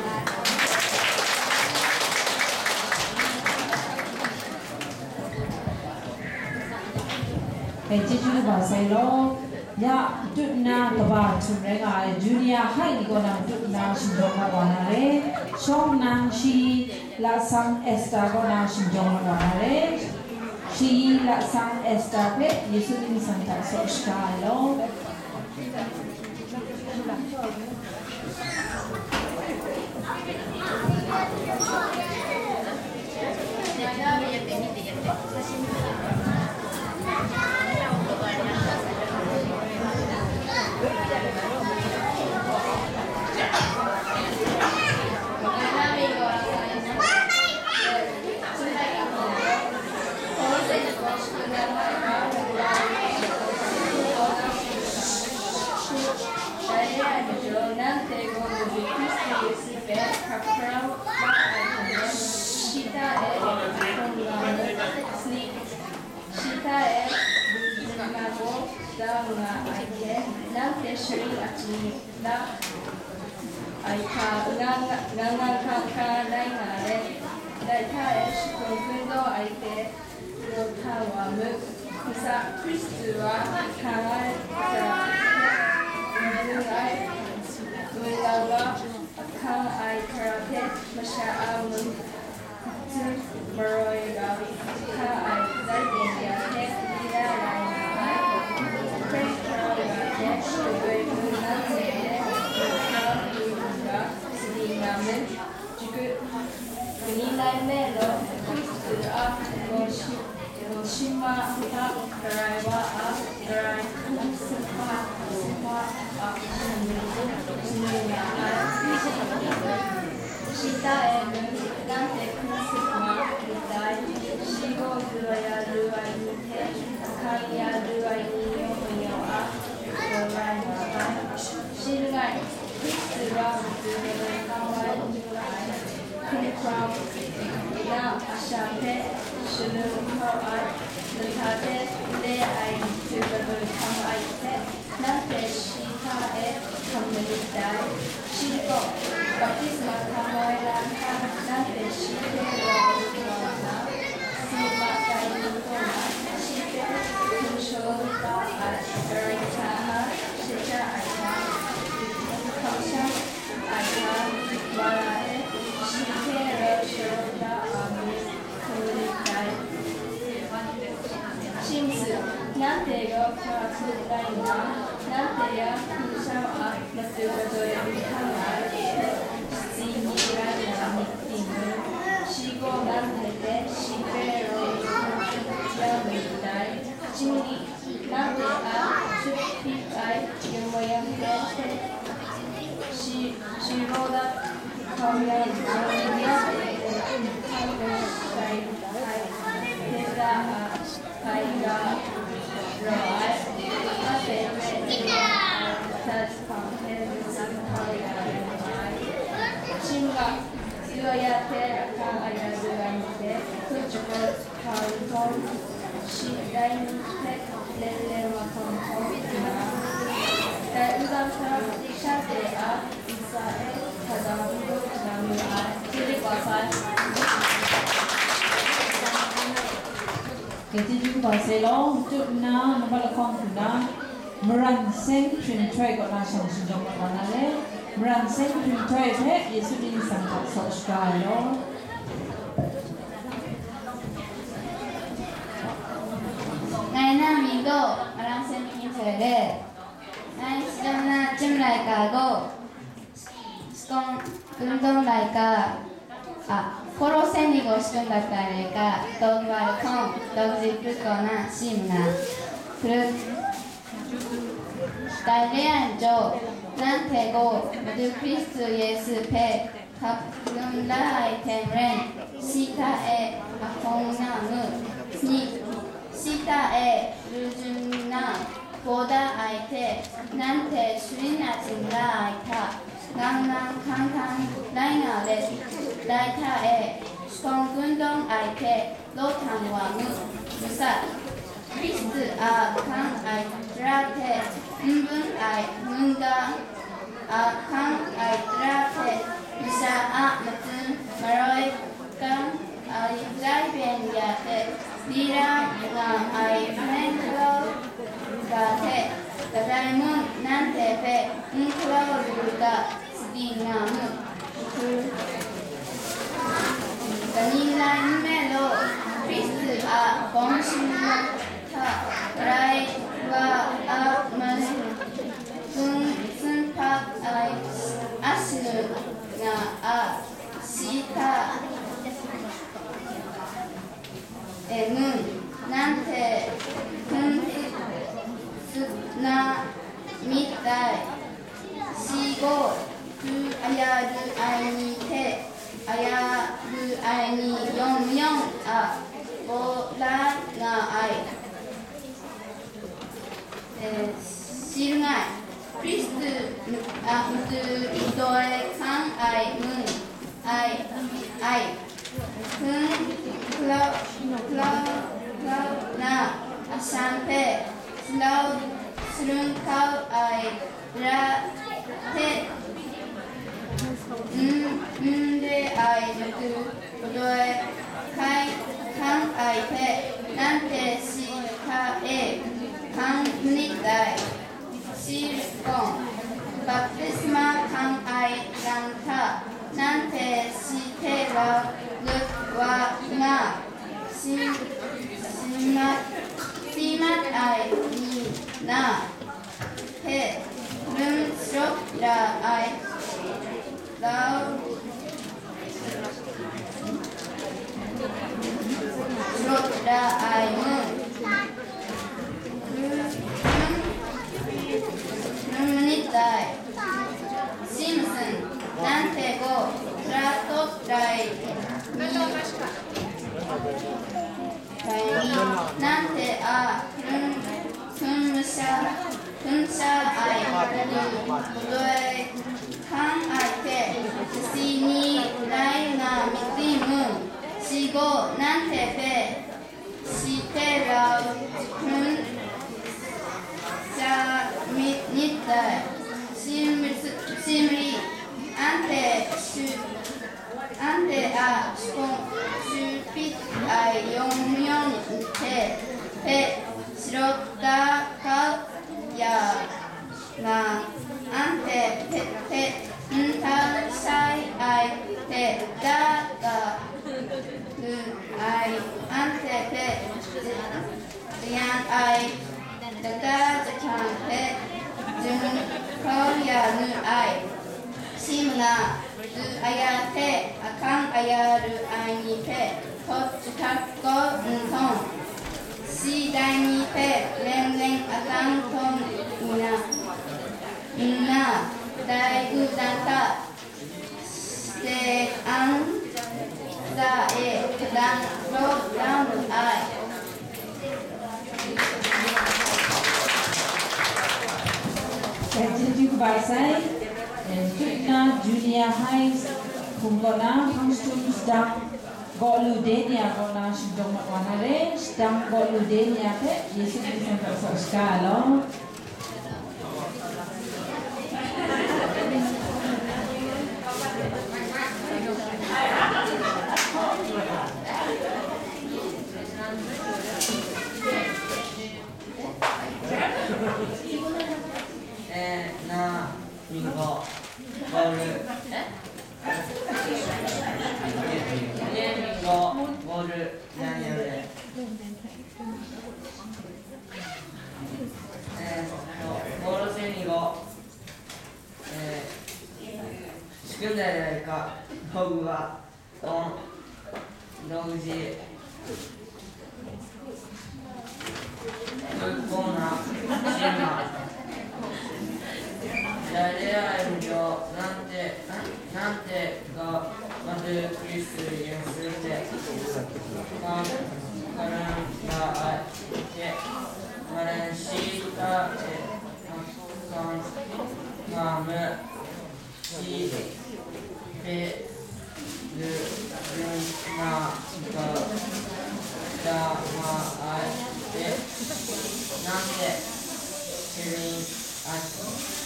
ကဲ ကျေးဇူးတင်ပါစေလို့။ ယ ဒုတ်နၢ ကမ္ဘာ့ထုံးရဲက Junior High နီၢ်ကီၢ်နၢ် ဒုတ်နၢ ရှင်ကျော်မတ်ဝါနာ်ရဲ ရှောင်းနန်းရှိ လဆန်း Esther ကီးနၢ် ရှင်ကျော်မတ်ဝါနာ်ရဲ ရှိ လဆန်း Esther ဖဲ ယေရှုနံၣ်စံၣ်ထီၣ် စော့ရှ်ကား လီၤ။ Dai re ai majaw, nanhte gaw Mawshe Hkristu Yesu hpe hkap hkra wa ai hte, shi hta e hkawm nga mu, shi hta e lu jun na gaw da nga ai hte, nanhte sharin akyu la ai hta, ngang ngang hkra hkra nai nga let, dai hta e shahkun hkun daw ai hte, Rawt hkang wa mu. Kasa Hkristu a hkang ai hkra hpe, n-, n-, ai, wunau a hkang ai hkra hpe masha a mung htum maroi ga hkang ai zaten ya hte, lila rai nga ai. Hkrai hkra wa hte, shadoi hkungga hte, hkra hkru hkungga, sadi nga mu. Chyagut, kaning rai nme law, Hkristu a gaw shi-, gaw shi ma hta garai wa a, garai hkum sumhpa, sumhpa a shanu, shanu nga ai. Shi hta e mung, nanhte hkum sumhpa myit dai, shi gaw galaw ya lu ai ni hte, ahkang ya lu ai ni yawng mayawng a, galaw nga ai. Shi langai, Hkristu a matu galoi hkam ai n-, ai, hkum hkrau na a sha hpe shalun hkau ai, lahta hte n-, le ai matu galoi hkam ai hte, nanhte shi hta e hkam manit dai. Shi gaw baptisma hkam ai lam hta, nanhte shi hpe rau lu wa nna, si ma tai ni kaw na, shi hpe hkum shaw lu ga ai, Karai Kasang a shaja ai hta, kamsham ai hta, mara e shi hpe rau sharawng da ai ni hkrum lit dai. Shi matu, nanhte gaw hkra hkrup rai nna, nanhte a hkum sham a matu gadoi n hkang ai hte, shatsi ni rai nna myit ting u. Shi gaw nanhte hpe shi hpe rau lu hkrum ya mu dai. Shing ni, nanhte a shut hpyi ai yawng mayam hpe shi, shi raw dat hkau ya nna, nanhte hpe hkam ai shai ai hte da a, hpai ga raw ai, a hpe hpe hte da a, htat hpang hte matsan hkau ya ai. Shing ga, Yawya hte ahkang aya lu ai ni hte, hkut jahkawt hpa nhtawm, shi dai ni hpe lem lem mahkawng hkawm nna, dai n dam hkra, shanhte a ntsa e hkadam n gun hkadam lu ai. Philip wa sai. Kei chyeju kaba sai law, matu nna, nambat lahkawng hku na, Maran Seng Hpring Htoi kaw na shang shingkang mat wa na le, Maran Seng Hpring Htoi hpe Yesu mying nsang hta saw shaga ai law. Ngai na mying gaw Maran Seng Hpring Htoi re. Ngai shadawn na chyum laika gaw, Shakawn, Kungdawn laika, a, Hkawraw Seng ni gaw shadum dat ai laika, daw kaba lahkawng, daw kazip prut kaw na, shi manga, prut. Dai re ai majaw, nanhte gaw Madu Hkristu Yesu hpe hkap lum la ai hte maren, shi hta e ahkawng na ngu, sani, shi hta e lu jun nna, Gaw da ai hte, nanhte sharin achyin la ai hta, nang nang hkang hkang lai nga let, dai hta e, shakawng kundawng ai hte, law htang wa mu, masat. Hkristu a hkang ai tara hte n bun ai mungga a hkang ai tara hte masha a matsun maroi kang ai lai ben ya hte, di ra nga ai hpren hkau ga hte, kadai mung nanhte hpe n hkau lu ga, sadi nga mu. Kaning rai nme law, Hkristu a bawng shinglawt hta rai wa a man, hpung sunhpak ai a shanu nga a, shi hta e mung, nanhte hkun tsun na myit dai. Shi gaw, hku aya lu ai ni hte aya lu ai ni yawng mayawng a gaw la nga ai. Eh, shi langai, Hkristu a matu doi hkang ai mung ai, ai. Hkun hklau, hklau, hklau na, a shan hpe salau, sarun kau ai ra hte, n, n re ai matu, galoi hkai hkang ai hpe, nanhte shi hta e hkang manit dai. Shi gaw, baptisma hkang ai lam hta, nanhte shi hte rau lut wa nga, si, si mat, si mat ai ni na hpe, rum sharawt ra ai, lau sharawt ra ai mung, rum, rum manit dai. Shi matsan, nanhte gaw tara tawt rai mi, rai mi, nanhte a hkrum, hkrum masha, hkrum sha ai matu galoi hkang ai hte, kasi ni rai nga myit timung, shi gaw nanhte hpe shi hte rau jahkrum sha myit, myit dai. Shi mari, shi mari, anhte shu, anhte a shakawng shu pit ai yawng mayawng hte hpe sharawt da kau ya nga, anhte hpe, hpe n htan shai ai hte da ga lu ai, anhte hpe tsayan ai lata jahprang hpe jahkrum kau ya nu ai. Shi manga, du aya hte ahkang aya ru ai ni hpe hkawt jahkrat kau nhtawm, shi dai ni hpe leng leng atang htawng nna, nna, dai u dan hta, State ang za e kadang lo la mu ai. Thank you, Vice. And Junior High, kung ko na, hang stum sdang, go lu de ni a ko na, shindong mat wa na re, sdang go lu de ni a pe, Yesu Kristus sa sa shka lo. Eh, na, ni gaw, gaw ru. Ni gaw, gaw ru, yan yan re. Eh, gaw, gaw ru se ni gaw, eh, shikun dai dai ga, gaw ru ga, Tawng, tawng kaji, tut kawng na, shing na, dai re ai majaw, nanhte, nanhte ga Madu Hkristu yin sun hte, hkam hkaran ra ai hte, Maren shi ta e hkang nga me, shi hpe lu, lu na ga da nga ai hpe, nanhte sharin a,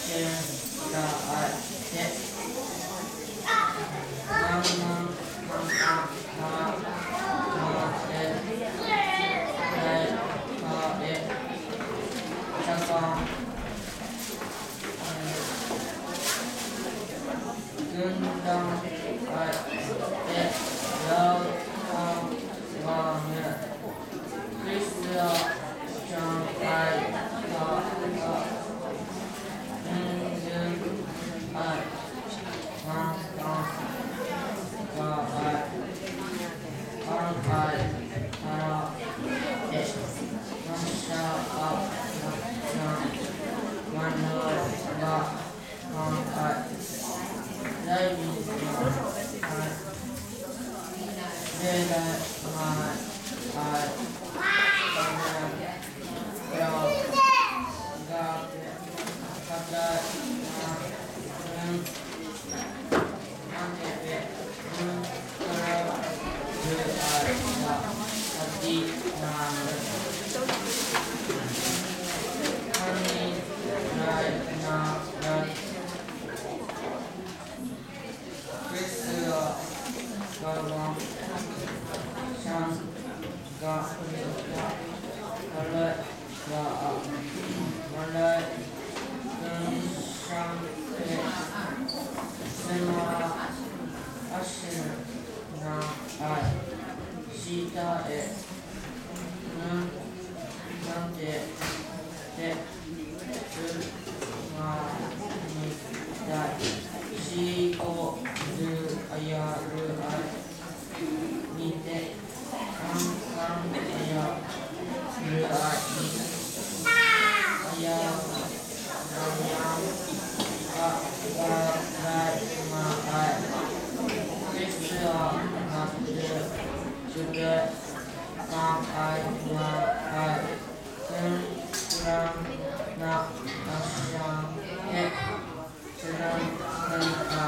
sharin da ai hte, nang nang nang nang nga nga e, dai hpa e, shakang, e, dun dang ai hte, rau hkang wa me, Hkristu a shang ai hta hta, n dun ai, hkang hkang wa ai, hkang ai hta hta e, masha a mat jang, man ai wa hkang ai, dai mi nga ai, re ai nga ai, hkang ai, grau ga hpe, hkap dat nga ai, nanhte hpe n karau lu ai hta, sadi nga ai. Hkang ni rai nna rai, Hkristu a gawng shan ga, ga, galoi ga a, galoi gumshan hpe sima a shana ai, shi ta e, nang, nanhte hte tsun nga myit dai, shi kaw du aya lu ai ni hte, hkang hkang aya lu ai ni, aya nang yang a, a rai nga ai, Hkristu a mat de shadawn nga ai, nga ai, hkun hkurang na mashang hte, salang salang a,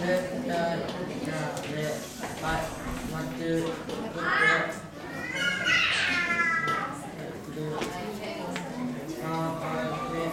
let tai na re ai, matu kut de, matu nga ai hpe,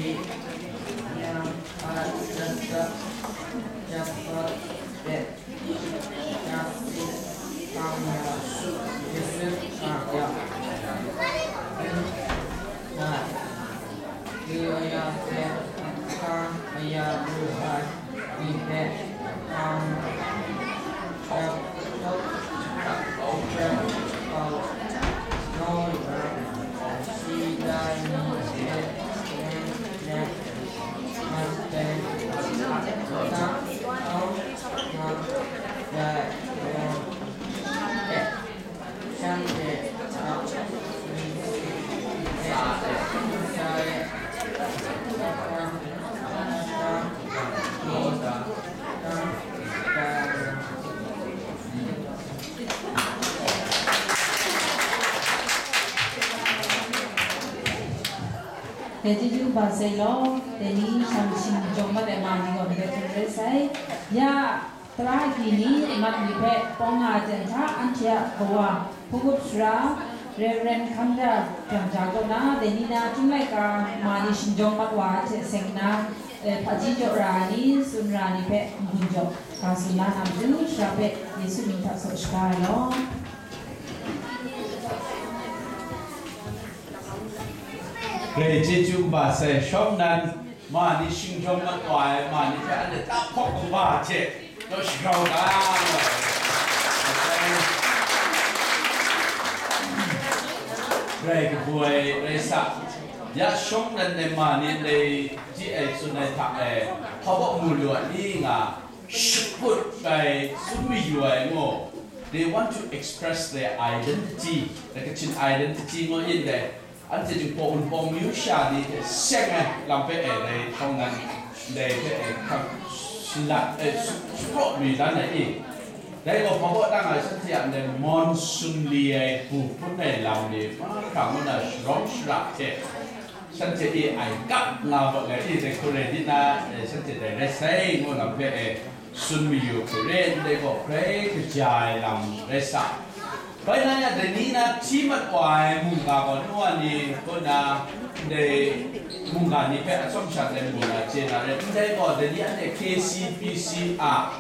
Yang a jasa japat de, jasi kang ya, yasut kang ya. Yu na, yu ya se, kang ya lu hai, yu de, kang ya, tok, tok, tok, kau, no, si dai ni de, ren, ren. Dai chyeju kaba sai law, dai ni shang shing jawng mat ai ma ni gaw ndai hte rai sai. Ya, tara agyi ni, mat ni hpe pawng nga ai hta, anhte a kawa, hpunggup sara, Rev. Hkangda Jang Ja kaw na, dai ni na Chyum laika ma ni shingjawng mat wa ai hte seng nna, eh, hpaji jaw ra ai ni, tsun ra ai ni hpe n-gun jaw ga tsun la na matu, sara hpe Yesu mying hta saw shaga ai law. Grai chyeju kaba sai shawng nnan, ma ni shingjawng mat wa ai ma ni hpe anhte tahpawk kaba hte naw shagrau ga. Grai kabu ai rai sa, ya shawng nnan ai ma ni ndai ji ai tsun ai hta e, hpa baw mu lu a ni nga, shakut ai, tsun mayu ai ngu, they want to express their identity, the Kachin identity ngu in dai, anhte Jinghpaw Wunpawng myu sha ni hte seng ai lam hpe e dai htawng nan, dai hpe e hkang shalat, e, su-, supraw mi dan ai i. Dai gaw hpa baw dang ai shanhte a ndai mawn sumli ai bu hpun ai lam ni mahkra ngu na sharawng shara hte, shanhte e ai kap nga baw ai i, dai hku rai di na, e, shanhte dai rai sai ngu lam hpe e, tsun mayu hku re, ndai gaw grai kaja ai lam rai sa. Bai na ya, dai ni na hti mat wa ai mungga gaw nu wa ni kaw na, ndai mungga ni hpe atsawm sha ai mungga chye na re, ndai gaw dai ni anhte K C B C a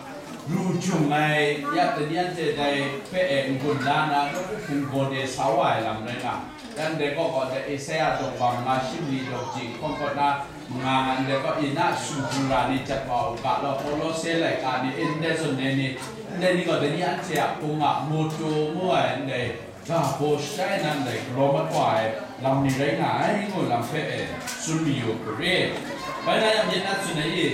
ru jung ai ya, dai ni anhte dai hpe e n-gun la na, nawku hpung gaw de sa wa ai lam rai nga. Ndai gaw gaw, dai Esaia daw kaba manga shi mali daw kaji hkawng kaw na, manga ndai gaw, ina sumhpung ra ni jat wa u ga law, Kolose laika ni ndai zawn ai ni, ndai ni gaw, dai ni anhte a hpung a mawtaw ngu ai ndai ga baw shatai na ndai galaw mat wa ai lam ni rai nga ai ngu lam hpe e tsun mayu hku re. Bai na yang myit na tsun ai i,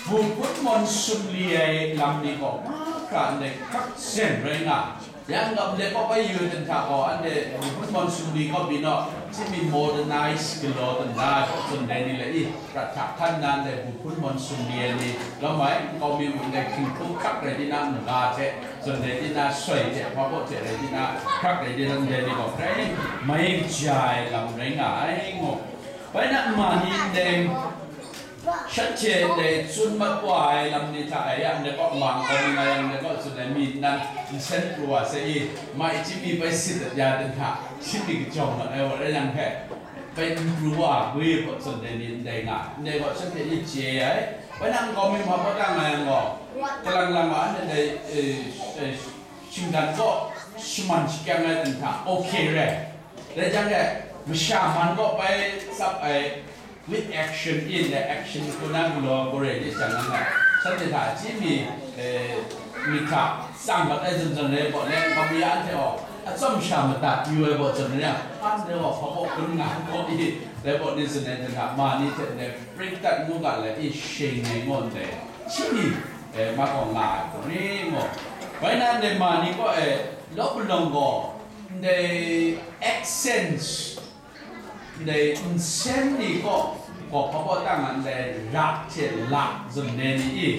bu hpun mawn sumli ai lam ni gaw mahkra ndai hkrak zen rai nga, yang gam de kaw bai yu ai hta gaw, anhte bu hpun mawn sumli kaw byin naw, chyeju modernize galaw dan da ai kaw tsun dai ni le i, prat hta hkan na ndai bu hpun mawn sumli ai ni, lawm ai, nkau mi mung dai hkying hkung hkrak rai di na, n-ga hte, tsun dai di na, soi hte, hpa baw hte rai di na, hkrak rai di na, ndai ni gaw hkrai mai kaja ai lam rai nga ai, ngu. Bai na, ma ni ndai, shanhte ndai tsun mat wa ai lam ni hta e, ya ndai kaw mang kau mi nga yang, ndai kaw tsun ai mi nnan nsen pru wa sai i, mai chyeju bai sit dat ya dan hta, chyeju kajawng mat ai wa rai yang hpe, bai n pru wa, gwi kaw tsun dai ni ndai nga, ndai kaw shanhte ni chye ai. Bai na, nkau mi hpa baw dang nga yang gaw, kalang lang wa, anhte ndai, eh, eh, shinggan kaw shaman shakyang ai dan hta, okay rai. Dai jang e, masha man kaw bai tsap ai, with action in the action hku na galaw gaw rai di jang nang gaw, shanhte hta chyeju mi, eh, mi hta tsang mat ai zawn zawn rai gaw, le nkau mi ya anhte gaw atsawm sha madat yu ai gaw zawn rai yang, anhte gaw hpa baw hkun nga gaw i, dai gaw ni tsun ai dan hta, ma ni hte ndai pring dat ngu ga let i, shing ai ngaw ndai, chyeju mi, eh, ma gaw nga ai hku ri ngu. Bai na, ndai ma ni kaw e, law palawng gaw, ndai accents, ndai nsen ni kaw, gaw hpa baw dang nga ndai ra hte la zawn ai ni i,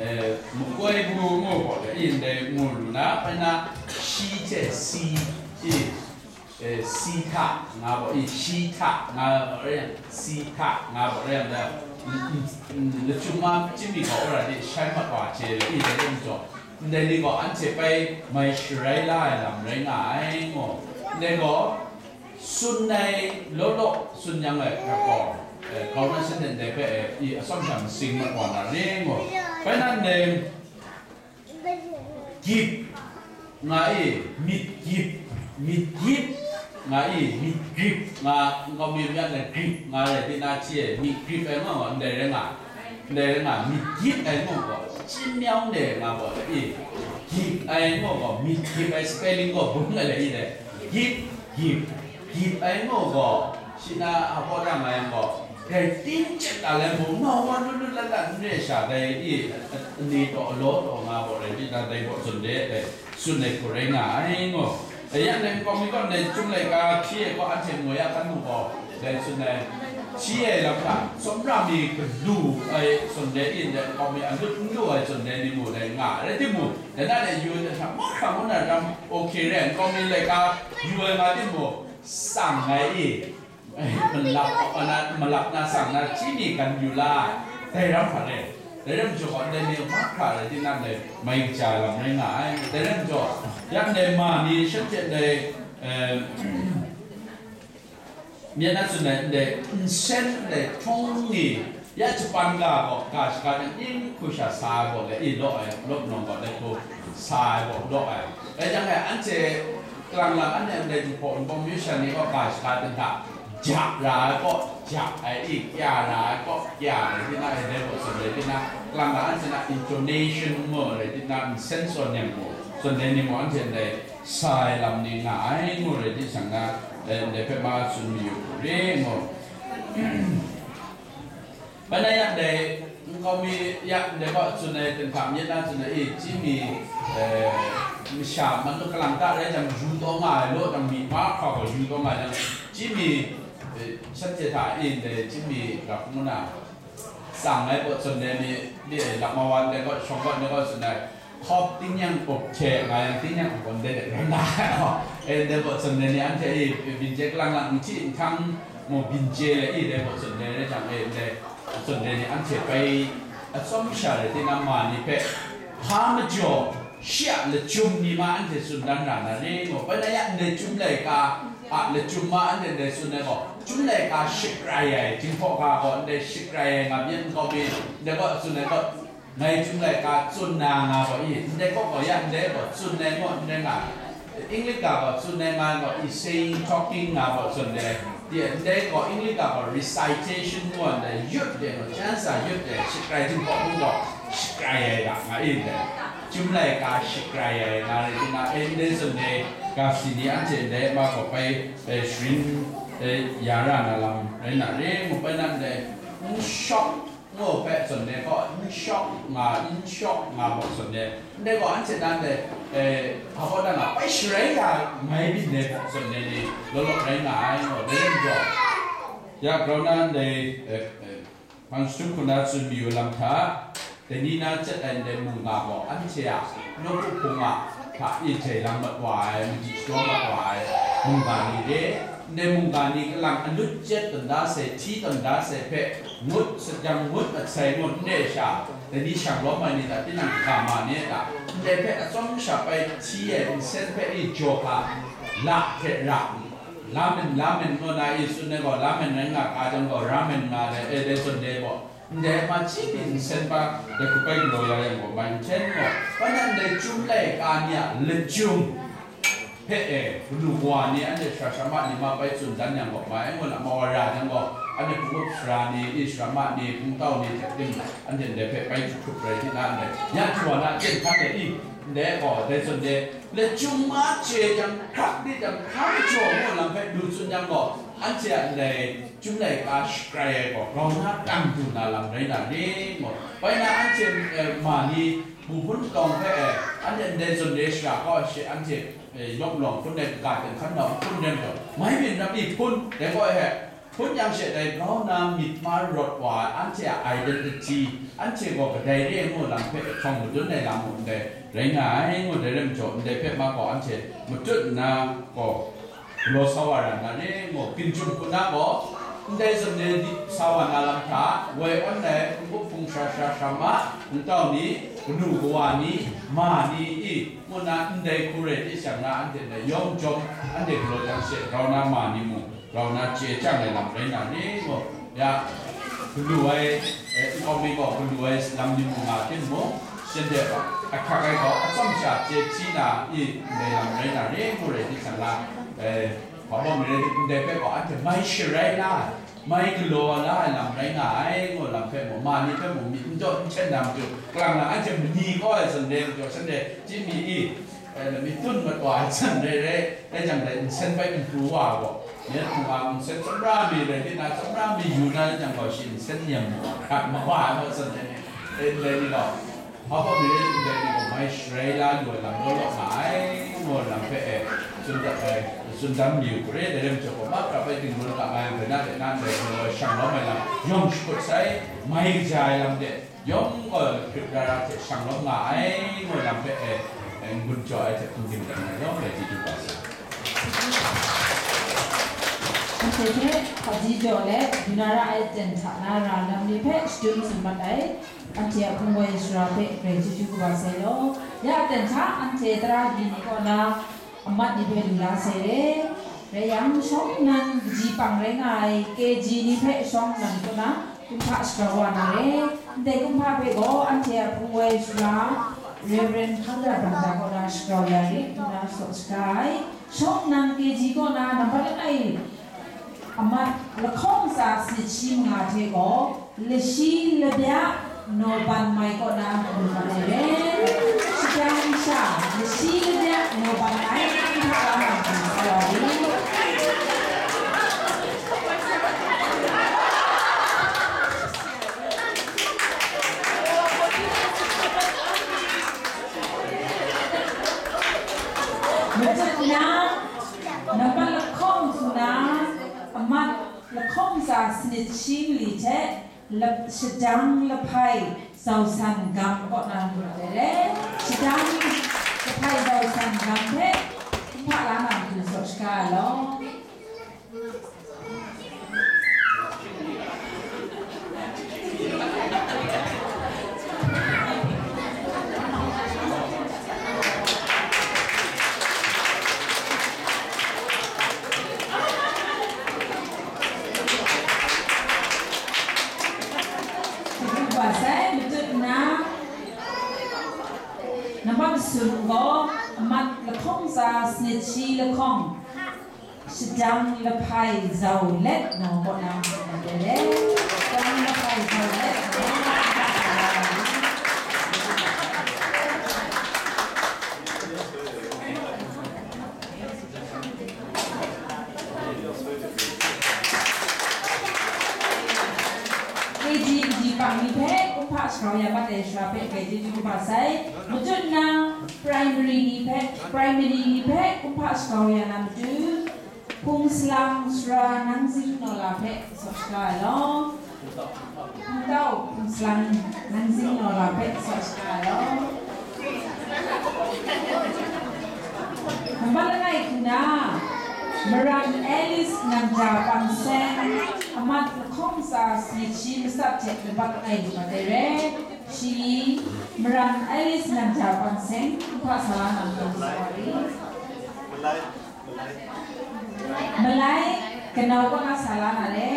eh, makoi bu ngu gaw le i, ndai mu lu na, bai na, shi hte si i, eh, si hta nga gaw i, shi hta nga gaw rai yang, si hta nga gaw rai yang, da, n-, n-, n-, lachyum ma chyeju mi gaw wora di shai mat wa hte le i, dai lam jaw, ndai ni gaw anhte bai mai sharai la ai lam rai nga ai, ngu. Ndai gaw, tsun ai law law tsun yang ai hkra gaw, Grau na shanhte ndai hpe, e, i atsawm sha masing mat wa na re ngu. Bai nan dai, gip nga i, myit gip, myit gip nga i, myit grip nga, nkau mi myit na grip nga rai di na hti e, myit grip ai ngu gaw, ndai rai nga, ndai rai nga, myit gip ai ngu gaw, chyin myawng de nga gaw, i, gip ai ngu gaw, myit gip ai spelling gaw bung ai le i dai, gip, gip, gip ai ngu gaw, shi na a paw na nga yang gaw, dai ting chyet a lai mung, nau wa lut lut lat lat n re sha, dai i, ni taw, alaw taw nga gaw, rai di na, dai gaw tsun de, dai. Tsun ai hku rai nga ai ngu. Ayan dai nkau mi kaw ndai Chyum laika hti ai hku anhte ngoi a kan mu gaw, dai tsun ai, hti ai lam hta, tsawmra mi galu ai tsun dai in dai nkau mi a lut n lu ai tsun dai ni mu dai nga ai. Rai timung, dai na dai yu ai hta mahkra ngu na ram, okay rai, nkau mi laika yu ai nga timung, tsang ai i, malap, malap na tsang na hti mi gan yu la, dai ram hpa re. Dai ram jaw, ndai ni mahkra rai tinang dai mai kaja lam rai nga ai. Dai ram jaw, ya ndai ma ni shanhte ndai, eh, myit na tsun ai ndai nsen ndai htung ni, ya Japan ga gaw, ga shaga ni ning hku sha sa ai gaw, dai i law ai, lawp nawng gaw, dai hku sa ai gaw, law ai. Dai jang e, anhte kalang lang anhte ndai Jinghpaw Wunpawng myu sha ni gaw, ga shaga ten hta, ja ra ai kaw, ja ai i, kya ra ai kaw, kya rai tinang, dai gaw tsun rai tinang, kalang lang anhte na intonation mu rai tinang, nsen tsawn nem mu, tsun dai ni mu anhte ndai sa ai lam ni nga ai mu rai di shang na, eh, ndai hpe ma tsun mayu re mu. Bai na yang dai, nkau mi ya ndai gaw tsun ai, ten hta myit na tsun ai i, chyi mi, eh, masha man kalang ta rai jang, yu taw nga ai law jang, mi mahkra gaw yu taw nga ai jang, chyi mi, eh, shanhte hta i ndai chyi mi ga hpung na, tsang ai gaw tsun ai mi, di, eh, lakma wa ndai gaw, shawng gaw ndai gaw tsun ai, hkawp tingnyang up hte nga yang tingnyang up gaw ndai de rai nga ai gaw, eh, ndai gaw tsun ai ni anhte i, byin chye kalang lang, n hti n htang mu byin chye le i, dai gaw tsun ai rai jang, eh, ndai tsun ai ni anhte bai atsawm sha rai tinang ma ni hpe, hpa majaw, shi a lachyum ni ma anhte tsun dan ra na re ngu. Bai na ya ndai Chyum laika a lachyum ma anhte ndai tsun ai gaw, Chyum laika shakrai ai, Jinghpaw ga gaw ndai shakrai ai nga byin nkau mi, ndai gaw tsun ai gaw, ngai Chyum laika tsun na nga gaw i, ndai gaw gaw ya ndai gaw tsun ai ngu, ndai nga, English ga gaw tsun ai nga gaw i, saying, talking nga gaw tsun ai. Di, ndai gaw English ga gaw recitation ngu ndai, yut de gaw, chance a yut de, shakrai Jinghpaw hpung gaw, shakrai ai ga nga i ndai. Chyum laika shakrai ai nga rai tinang, e ndai tsun ai ga si ni anhte ndai ma gaw bai, e, sharin, e, ya ra na lam rai na re ngu bai nan dai, n shawk ngu hpe tsun ai gaw, n shawk nga, n shawk nga gaw tsun ai. Ndai gaw anhte nan dai, e, hpa gaw dan a bai sharai ya mai byin ai gaw tsun ai ni law law rai nga ai ngu, dai lam jaw. Ya grau na ndai, e, e, Hpang jahtum hku na tsun mayu lam hta, dai ni na chyet ai ndai mungga gaw anhte a nawku hpung a hta e jai lang mat wa ai, madi shadawn mat wa ai mungga ni re. Ndai mungga ni kalang anut chyet tawn da sai, hti tawn da sai hpe ngut, sajang ngut mat sai ngut n re sha, dai ni shang lawm ai ni hta tinang kaga ma ni a ta? Ndai hpe atsawm sha bai hti ai nsen hpe e jaw hka la hte ra, lamen, lamen ngu na i tsun ai gaw, lamen rai nga ga jang gaw, ramen nga ai, e, dai tsun dai gaw, ndai ma chyi mi nsen pa, dai hku bai galaw ya yang gaw, mai nten gaw, bai nan dai Chyum laika ni a lachyum hpe e, kanu kawa ni anhte sara sara ma ni ma bai tsun dan yang gaw, mai ngu na, ma wa ra jang gaw, anhte hpung up sara ni, i sara ma ni, hpung tau ni hte tim, anhte ndai hpe bai jahkrup rai di na, ndai ya hte wa na, a ten hkan e i, ndai gaw, dai tsun dai, lachyum ma chye jang, hkrak di jang, hkra majaw ngu lam hpe lu tsun yang gaw, anhte a ndai Chyum laika shakrai ai gaw, grau na tang du na lam rai na re ngu. Bai na anhte, eh, ma ni, bu hpun tawng hpe, eh, anhte ndai zawn re shara gaw, she anhte, eh, yawng lawng hpun ai kaga ten hkan nau hpun rai majaw, mai byin rap i hpun, dai gaw, eh, hpun yang she dai grau na myit ma rawt wa ai, anhte a identity, anhte gaw kadai re ngu lam hpe htawng madun ai lam mung ndai rai nga ai ngu, dai rai majaw, ndai hpe ma gaw anhte matut nna gaw, galaw sa wa ra na re ngu, Ginjum hku na gaw, ndai zawn e di sa wa na lam hta, woi awn ai, hpung up hpung sara sara sara ma, hpung tau ni, kanu kawa ni, ma ni i, ngu na ndai hku rai di shang na, anhte ndai yawng jawm, anhte galaw jang she, grau na ma ni mung, grau na chye chyang ai lam rai na re ngu, ya, Galu ai, eh, nkau mi gaw galu ai lam ni mu nga timung, shanhte ahkyak ai gaw atsawm sha chye hpyi na i ndai lam rai na re ngu rai di sha na, eh, hpa bawm re ndai hpe gaw anhte mai sharai la ai, mai galaw la ai lam rai nga ai, ngu lam hpe mung, ma ni hpe mung, myit n dawt n hten na matu, kalang lang anhte mani kau ai zawn re majaw, shanhte chyi mi i, eh, myit tun matwa ai zawn re re, rai jang dai nsen bai n pru wa gaw, myit hpung a nsen tsawmra mi rai di na, tsawmra mi yu na jang gaw, shi nsen nyam hkat mawa ai maw zawn re, eh, ndai ni gaw, Hpa bawm mi rai, ndai ni gaw mai sharai la lu ai lam law law nga ai, ngu ai lam hpe, e, tsun dat ai, tsun dan mayu hkre, dai rai majaw gaw, ma pra bai dinglun nga ai, bai na de na ndai gaw shang lawm ai lam yawng shakut sai, mai kaja ai lam de yawng gaw grip ra ra hte shang lawm nga ai, ngu ai lam hpe, e, e, n-gun jaw ai hte hpung ging dan ai yawng rai di du ga sai. Anhte hpe hpaji jaw let, du na ra ai aten hta na ra lam ni hpe shadum tsun mat ai. Anhte a hpung wai sara hpe grai chyeju kaba sai law. Ya aten hta anhte tara agyi ni kaw na amat ni hpe lu la sai re. Rai yang, shawng nnan kaji pang rai nga ai K G ni hpe shawng nnan kaw na kumhpa shagrau wa na re. Ndai kumhpa hpe gaw anhte a hpung wai sara Reverend Hkangda Bangda kaw na shagrau ya rit ngu na saw shaga ai. Shawng nnan K G kaw na nambat langai amat lahkawng ntsa sanit shi manga hte gaw, lashi labya nawban mai kaw na hkrum mat ai re. Shadang sha, lashi labya nawban mai kumhpa la na hkrum sa wa ri. Majaw na, nambat lahkawng hku na, amat lahkawng ntsa sanit shi mali hte, lap-, shadang lahpai zau san gam kaw na lu ai re. Shadang lahpai zau san gam hpe kumhpa la na matu saw shaga ai law. Wa sai, matut nna, nambat masum gaw, amat lahkawng ntsa sanit shi lahkawng, shadang lahpai zau let nawng kaw na, shadang lahpai zau let nawng kaw na. K G, K G pang ni hpe kumhpa shagrau ya mat ai sara hpe grai chyeju kaba sai. Matut nna, primary ni hpe, primary ni hpe kumhpa shagrau ya na matu, Hpung Salang Sara Nang Zing Naw La hpe saw shaga ai law. Hpungtau Hpung Salang Nang Zing Naw La hpe saw shaga ai law. Nambat langai hku na, Maran Alice Nang Ja Pang Seng, amat lahkawng ntsa sanit shi matsat hte nambat langai lu mat ai re. Shi, Maran Alice Nang Ja Pang Seng, kumhpa sa la na matu sa wa ri. Malai, kanau kaw na sa la na le.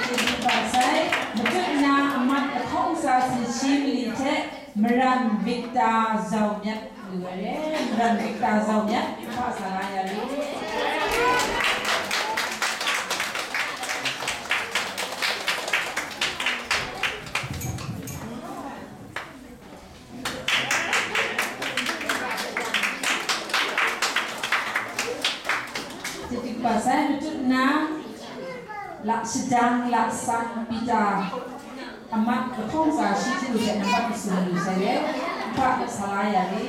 Chyeju kaba sai, matut nna amat lahkawng ntsa sanit shi mali hte Maran Victor Zau Myat lu ai re, Maran Victor Zau Myat, kumhpa sa la ya ri. Chyeju kaba sai, matut nna, la shadang la san Peter, amat lahkawng ntsa shi hku hte nambat masum lu sai let, kumhpa sa la ya ri.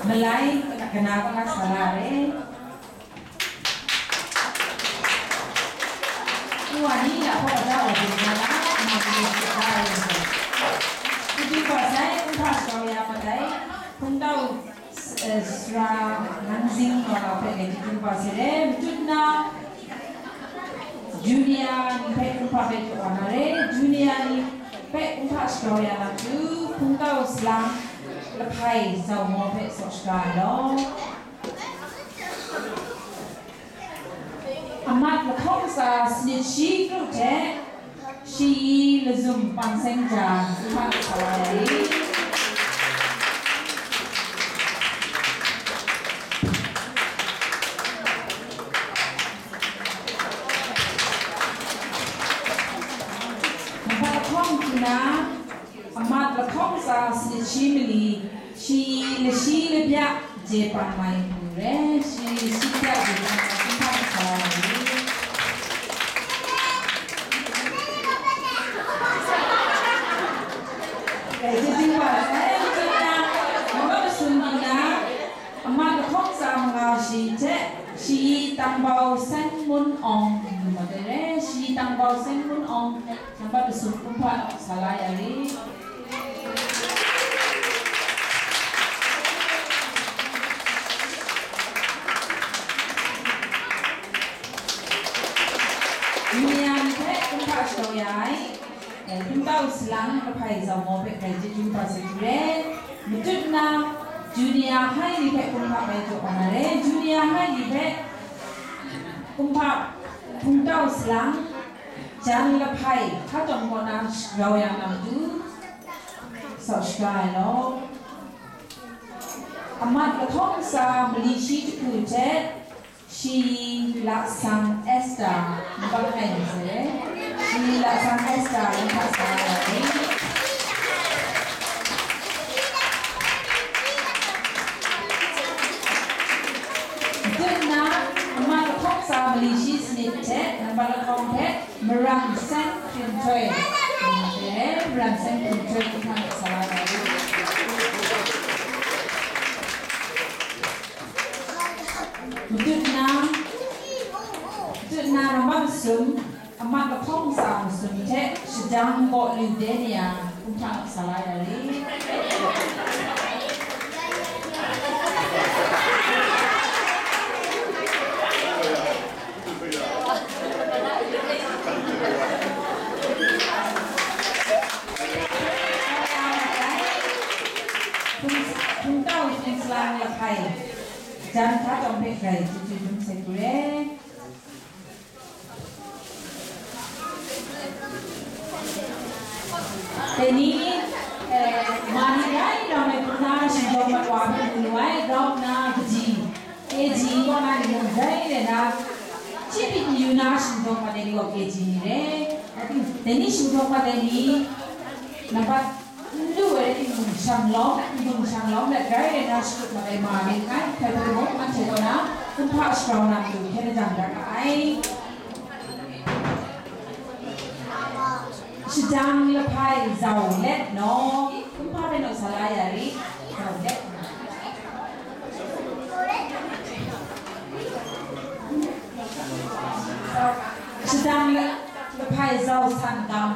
Malai, kana kana sa la re. Ngu wa ni, la hpaw la wa ding na la, ma ni ni hte la ai lam gaw. Hpungtau hpungsa sai, kumhpa shagrau ya mat ai, hpungtau, eh, sara Nang Zing Naw La hpe ngai hpungtau hpungsa sai re, matut nna, junior ni hpe kumhpa Junior ni hpe kumhpa shagrau ya na matu, hpungtau salang lahpai zau maw hpe saw shaga ai law. Amat lahkawng tsa sanit shi kru hte, shi-i lazum panseng ja, kumhpa sa wa ai. Nambat lahkawng hpyi na, amat lahkawng tsa sanit shi mali, shi lashi labya je pan mai hku re, shi shi bya je pan mai hku hpa sa wa ai. Dai chyeju wa sai, chyeju na, nambat masum hpyi na, amat lahkawng tsa manga shi hte, shi tangbau seng mun awng lu mat ai re, shi tangbau seng mun awng, nambat masum kumhpa naw sa la ya ri. Junior ni hpe kumhpa shagrau ya ai. Hpungtau salang lahpai zau maw hpe grai chyeju kaba sa hku re. Matut nna, junior high ni hpe kumhpa bai jaw wa na re. Junior high ni hpe kumhpa hpungtau salang jan lahpai hka tawn kaw na shagrau ya na matu, sau shaga ai law. Amat lahkawng tsa mali shi jahku hte, shi lasang Esther, nambat langai ni sai, shi lasang Esther, nambat sa ai. Dun na, amat lahkawng tsa mali shi sanit hte, nambat lahkawng hpe, Maram Seng Hkrin Htoi. Maram Seng Hkrin Htoi, kumhpa sa la ai. Matut na, matut na nambat masum, amat lahkawng tsa masum hte shadang gaw lu de ni a, kumhpa sa la ya ri. Hpung-, hpungtau hpung salang lahpai, jan hka tawn hpe grai chyeju dum sai hku re. Dai ni, eh, ma ni rai rau ai hpung na shingtawng mat wa hpe mu lu ai, grau nna kaji, K G kaw na ni mung dai re na, shi myit mayu na shingtawng mat ai ni gaw K G ni re. Dai ni shingtawng mat ai ni, nambat n lu ai rai timung, shanglawm, n gun shanglawm let rai re na shakut mat ai ma myit nngai, hkrai hkrai mung, anhte kaw na kumhpa shagrau na matu hkyen lajang dat ga ai. Shadang lahpai zau let naw, kumhpa hpe naw sa la ya ri, zau let naw. Shadang la-, lahpai zau san gam.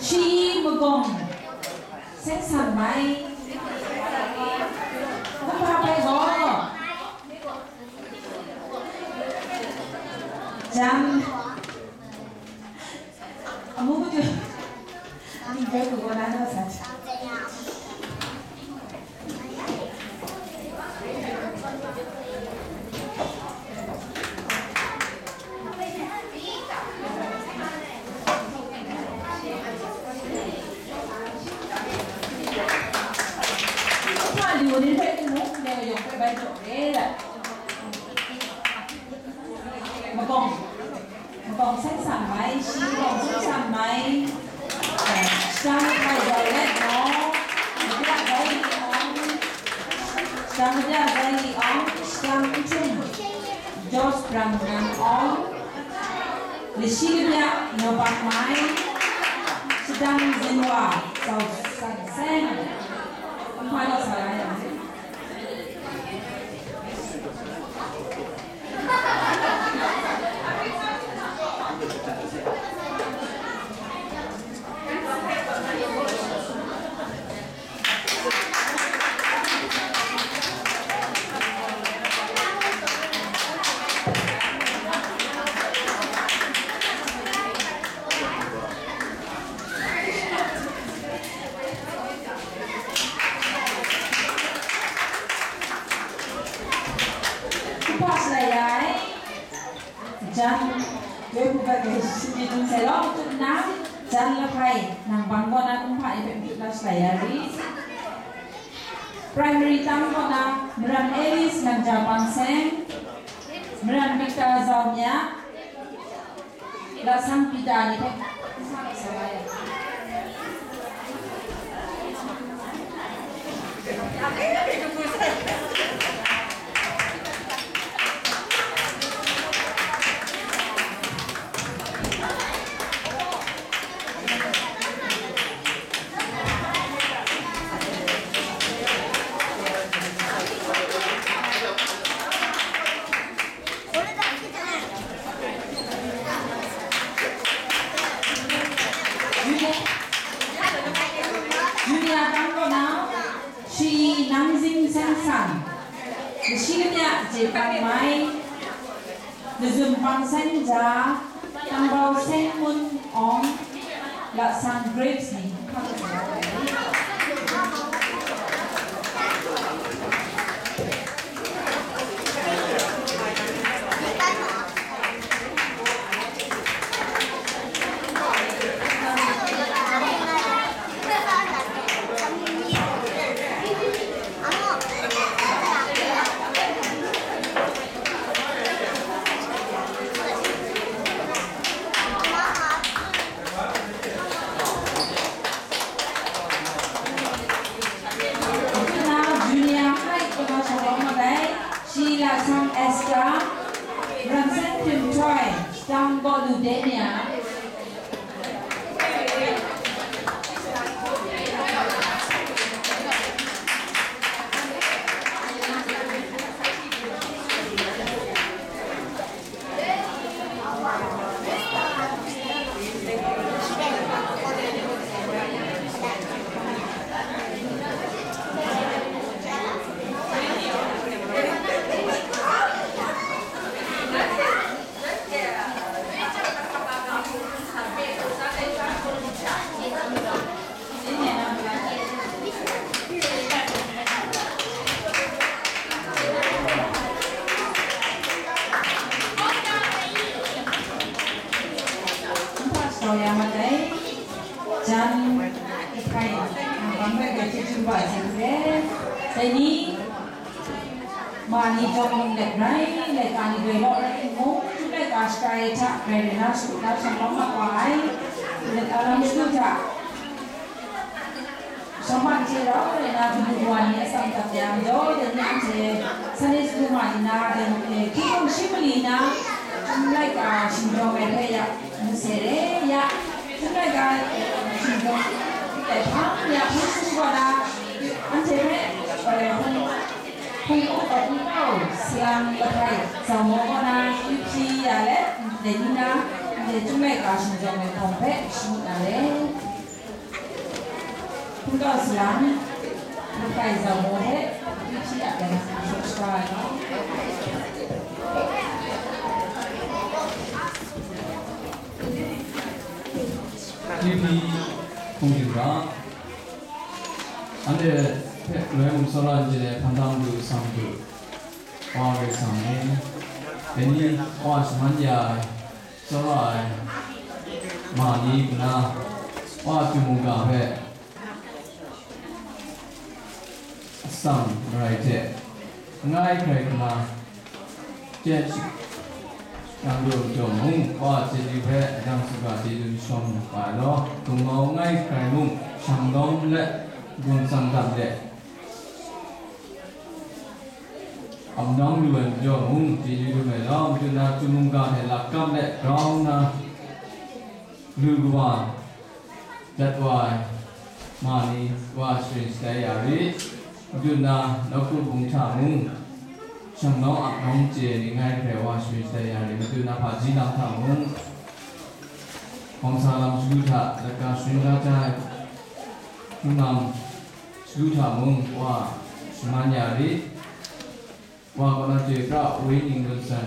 Shi magawng seng san mai. Kumhpa hpe gaw. Jan. Amu matu. Tinggai ku gona na sa. Hpa lu ni hpe timung, ne yawng hpe bai jaw re ai. Magawng, magawng seng san mai, shi magawng seng san mai. Shadang lahpai zau let naw, Mabya Zai Li Awng, shadang Mabya Zai Li Awng, shadang n htum, Josh Brang Nan Awng, lashi labya naw bak mai, shadang zinwa zau san seng, kumhpa naw sa la yang. Jan, doi hku bai kai shani dum sai lawm tu nna, jan lahpai, nang bang kaw na kumhpa ni hpe matut na shalai ya rit. Primary tang kaw na, Maram Alice Nangja Pang Seng, Maram Victor Zaumya, Lasang Peter ni hpe, Junior tang kaw na, Shi Nang Zing Seng San, Shi Kamya Jepang Mai, Lazum Pang Seng Ja, Tangbau Seng Mun Awng, Lasang Grapes ni hkang sa ai. Junior High kaba shalawm mat ai, shi Lasang Esther, Ramsen Htim Htoi, Stam Bawlu Denia. Jan, hpai, bang bai bai chyeju ba ai hte, dai ni, ma ni jawng nang let rai, laika ni grai law rai ngu, htum laika shaga e hta grai rai na shadu na shang lawm mat wa ai, let a lam shadu hta, shawng ma hte rau rai na, galu wa ni atsam dat yang, dai ni anhte Sunday school ma ni na, dai ni hte hkying hkrung shi mali na, htum laika shingdawng ai hpe ya, Ngu se re, ya, htum laika, shingdawng, dai hpang, ya, hpang sung kaw na, anhte hpe, eh, hpung, hpung up ai hpung kau, salang lahpai, zau maw kaw na, yu hpyi ya let, ndai ni na, ndai htum laika shingdawng ai hpawng hpe shamu na le. Hpung kau salang, lahpai zau maw hpe, yu hpyi ya let, shamu shaga ai. Hpyi hpyi hpung yu ga. Anhte hpe galoi mung tsawra n chye ai hpan hta madu, sang madu, Wa Karai Kasang e, dai ni Wa shaman ya ai, tsawra ai, ma ni nna, Wa Chyum mungga hpe, atsam marai hte, langai hkrai hkra, chye shang lu majaw mung, Wa chyeju hpe lam saga chyeju shawng nga ai law, hpung mau langai hkrai mung, shang lawm let, gun tsang dat let, ap nawng lu ai majaw mung, chyeju lu ai law, madu na Chyum mungga hte lakam let grau nna, lu kawa, dat wa ai ma ni wa sharin shatai ya rit, madu na nawku bung hta mung, shang nawng ap nawng chye ai ni langai hkrai wa sharin shatai ya rit, madu na hpaji lam hta mung, hkawng sa lam shagu hta, laika sharin la ja ai hpung lam shagu hta mung, wa shaman ya rit. Wa kaw na Chyoi pra, Wenyi Ngun San,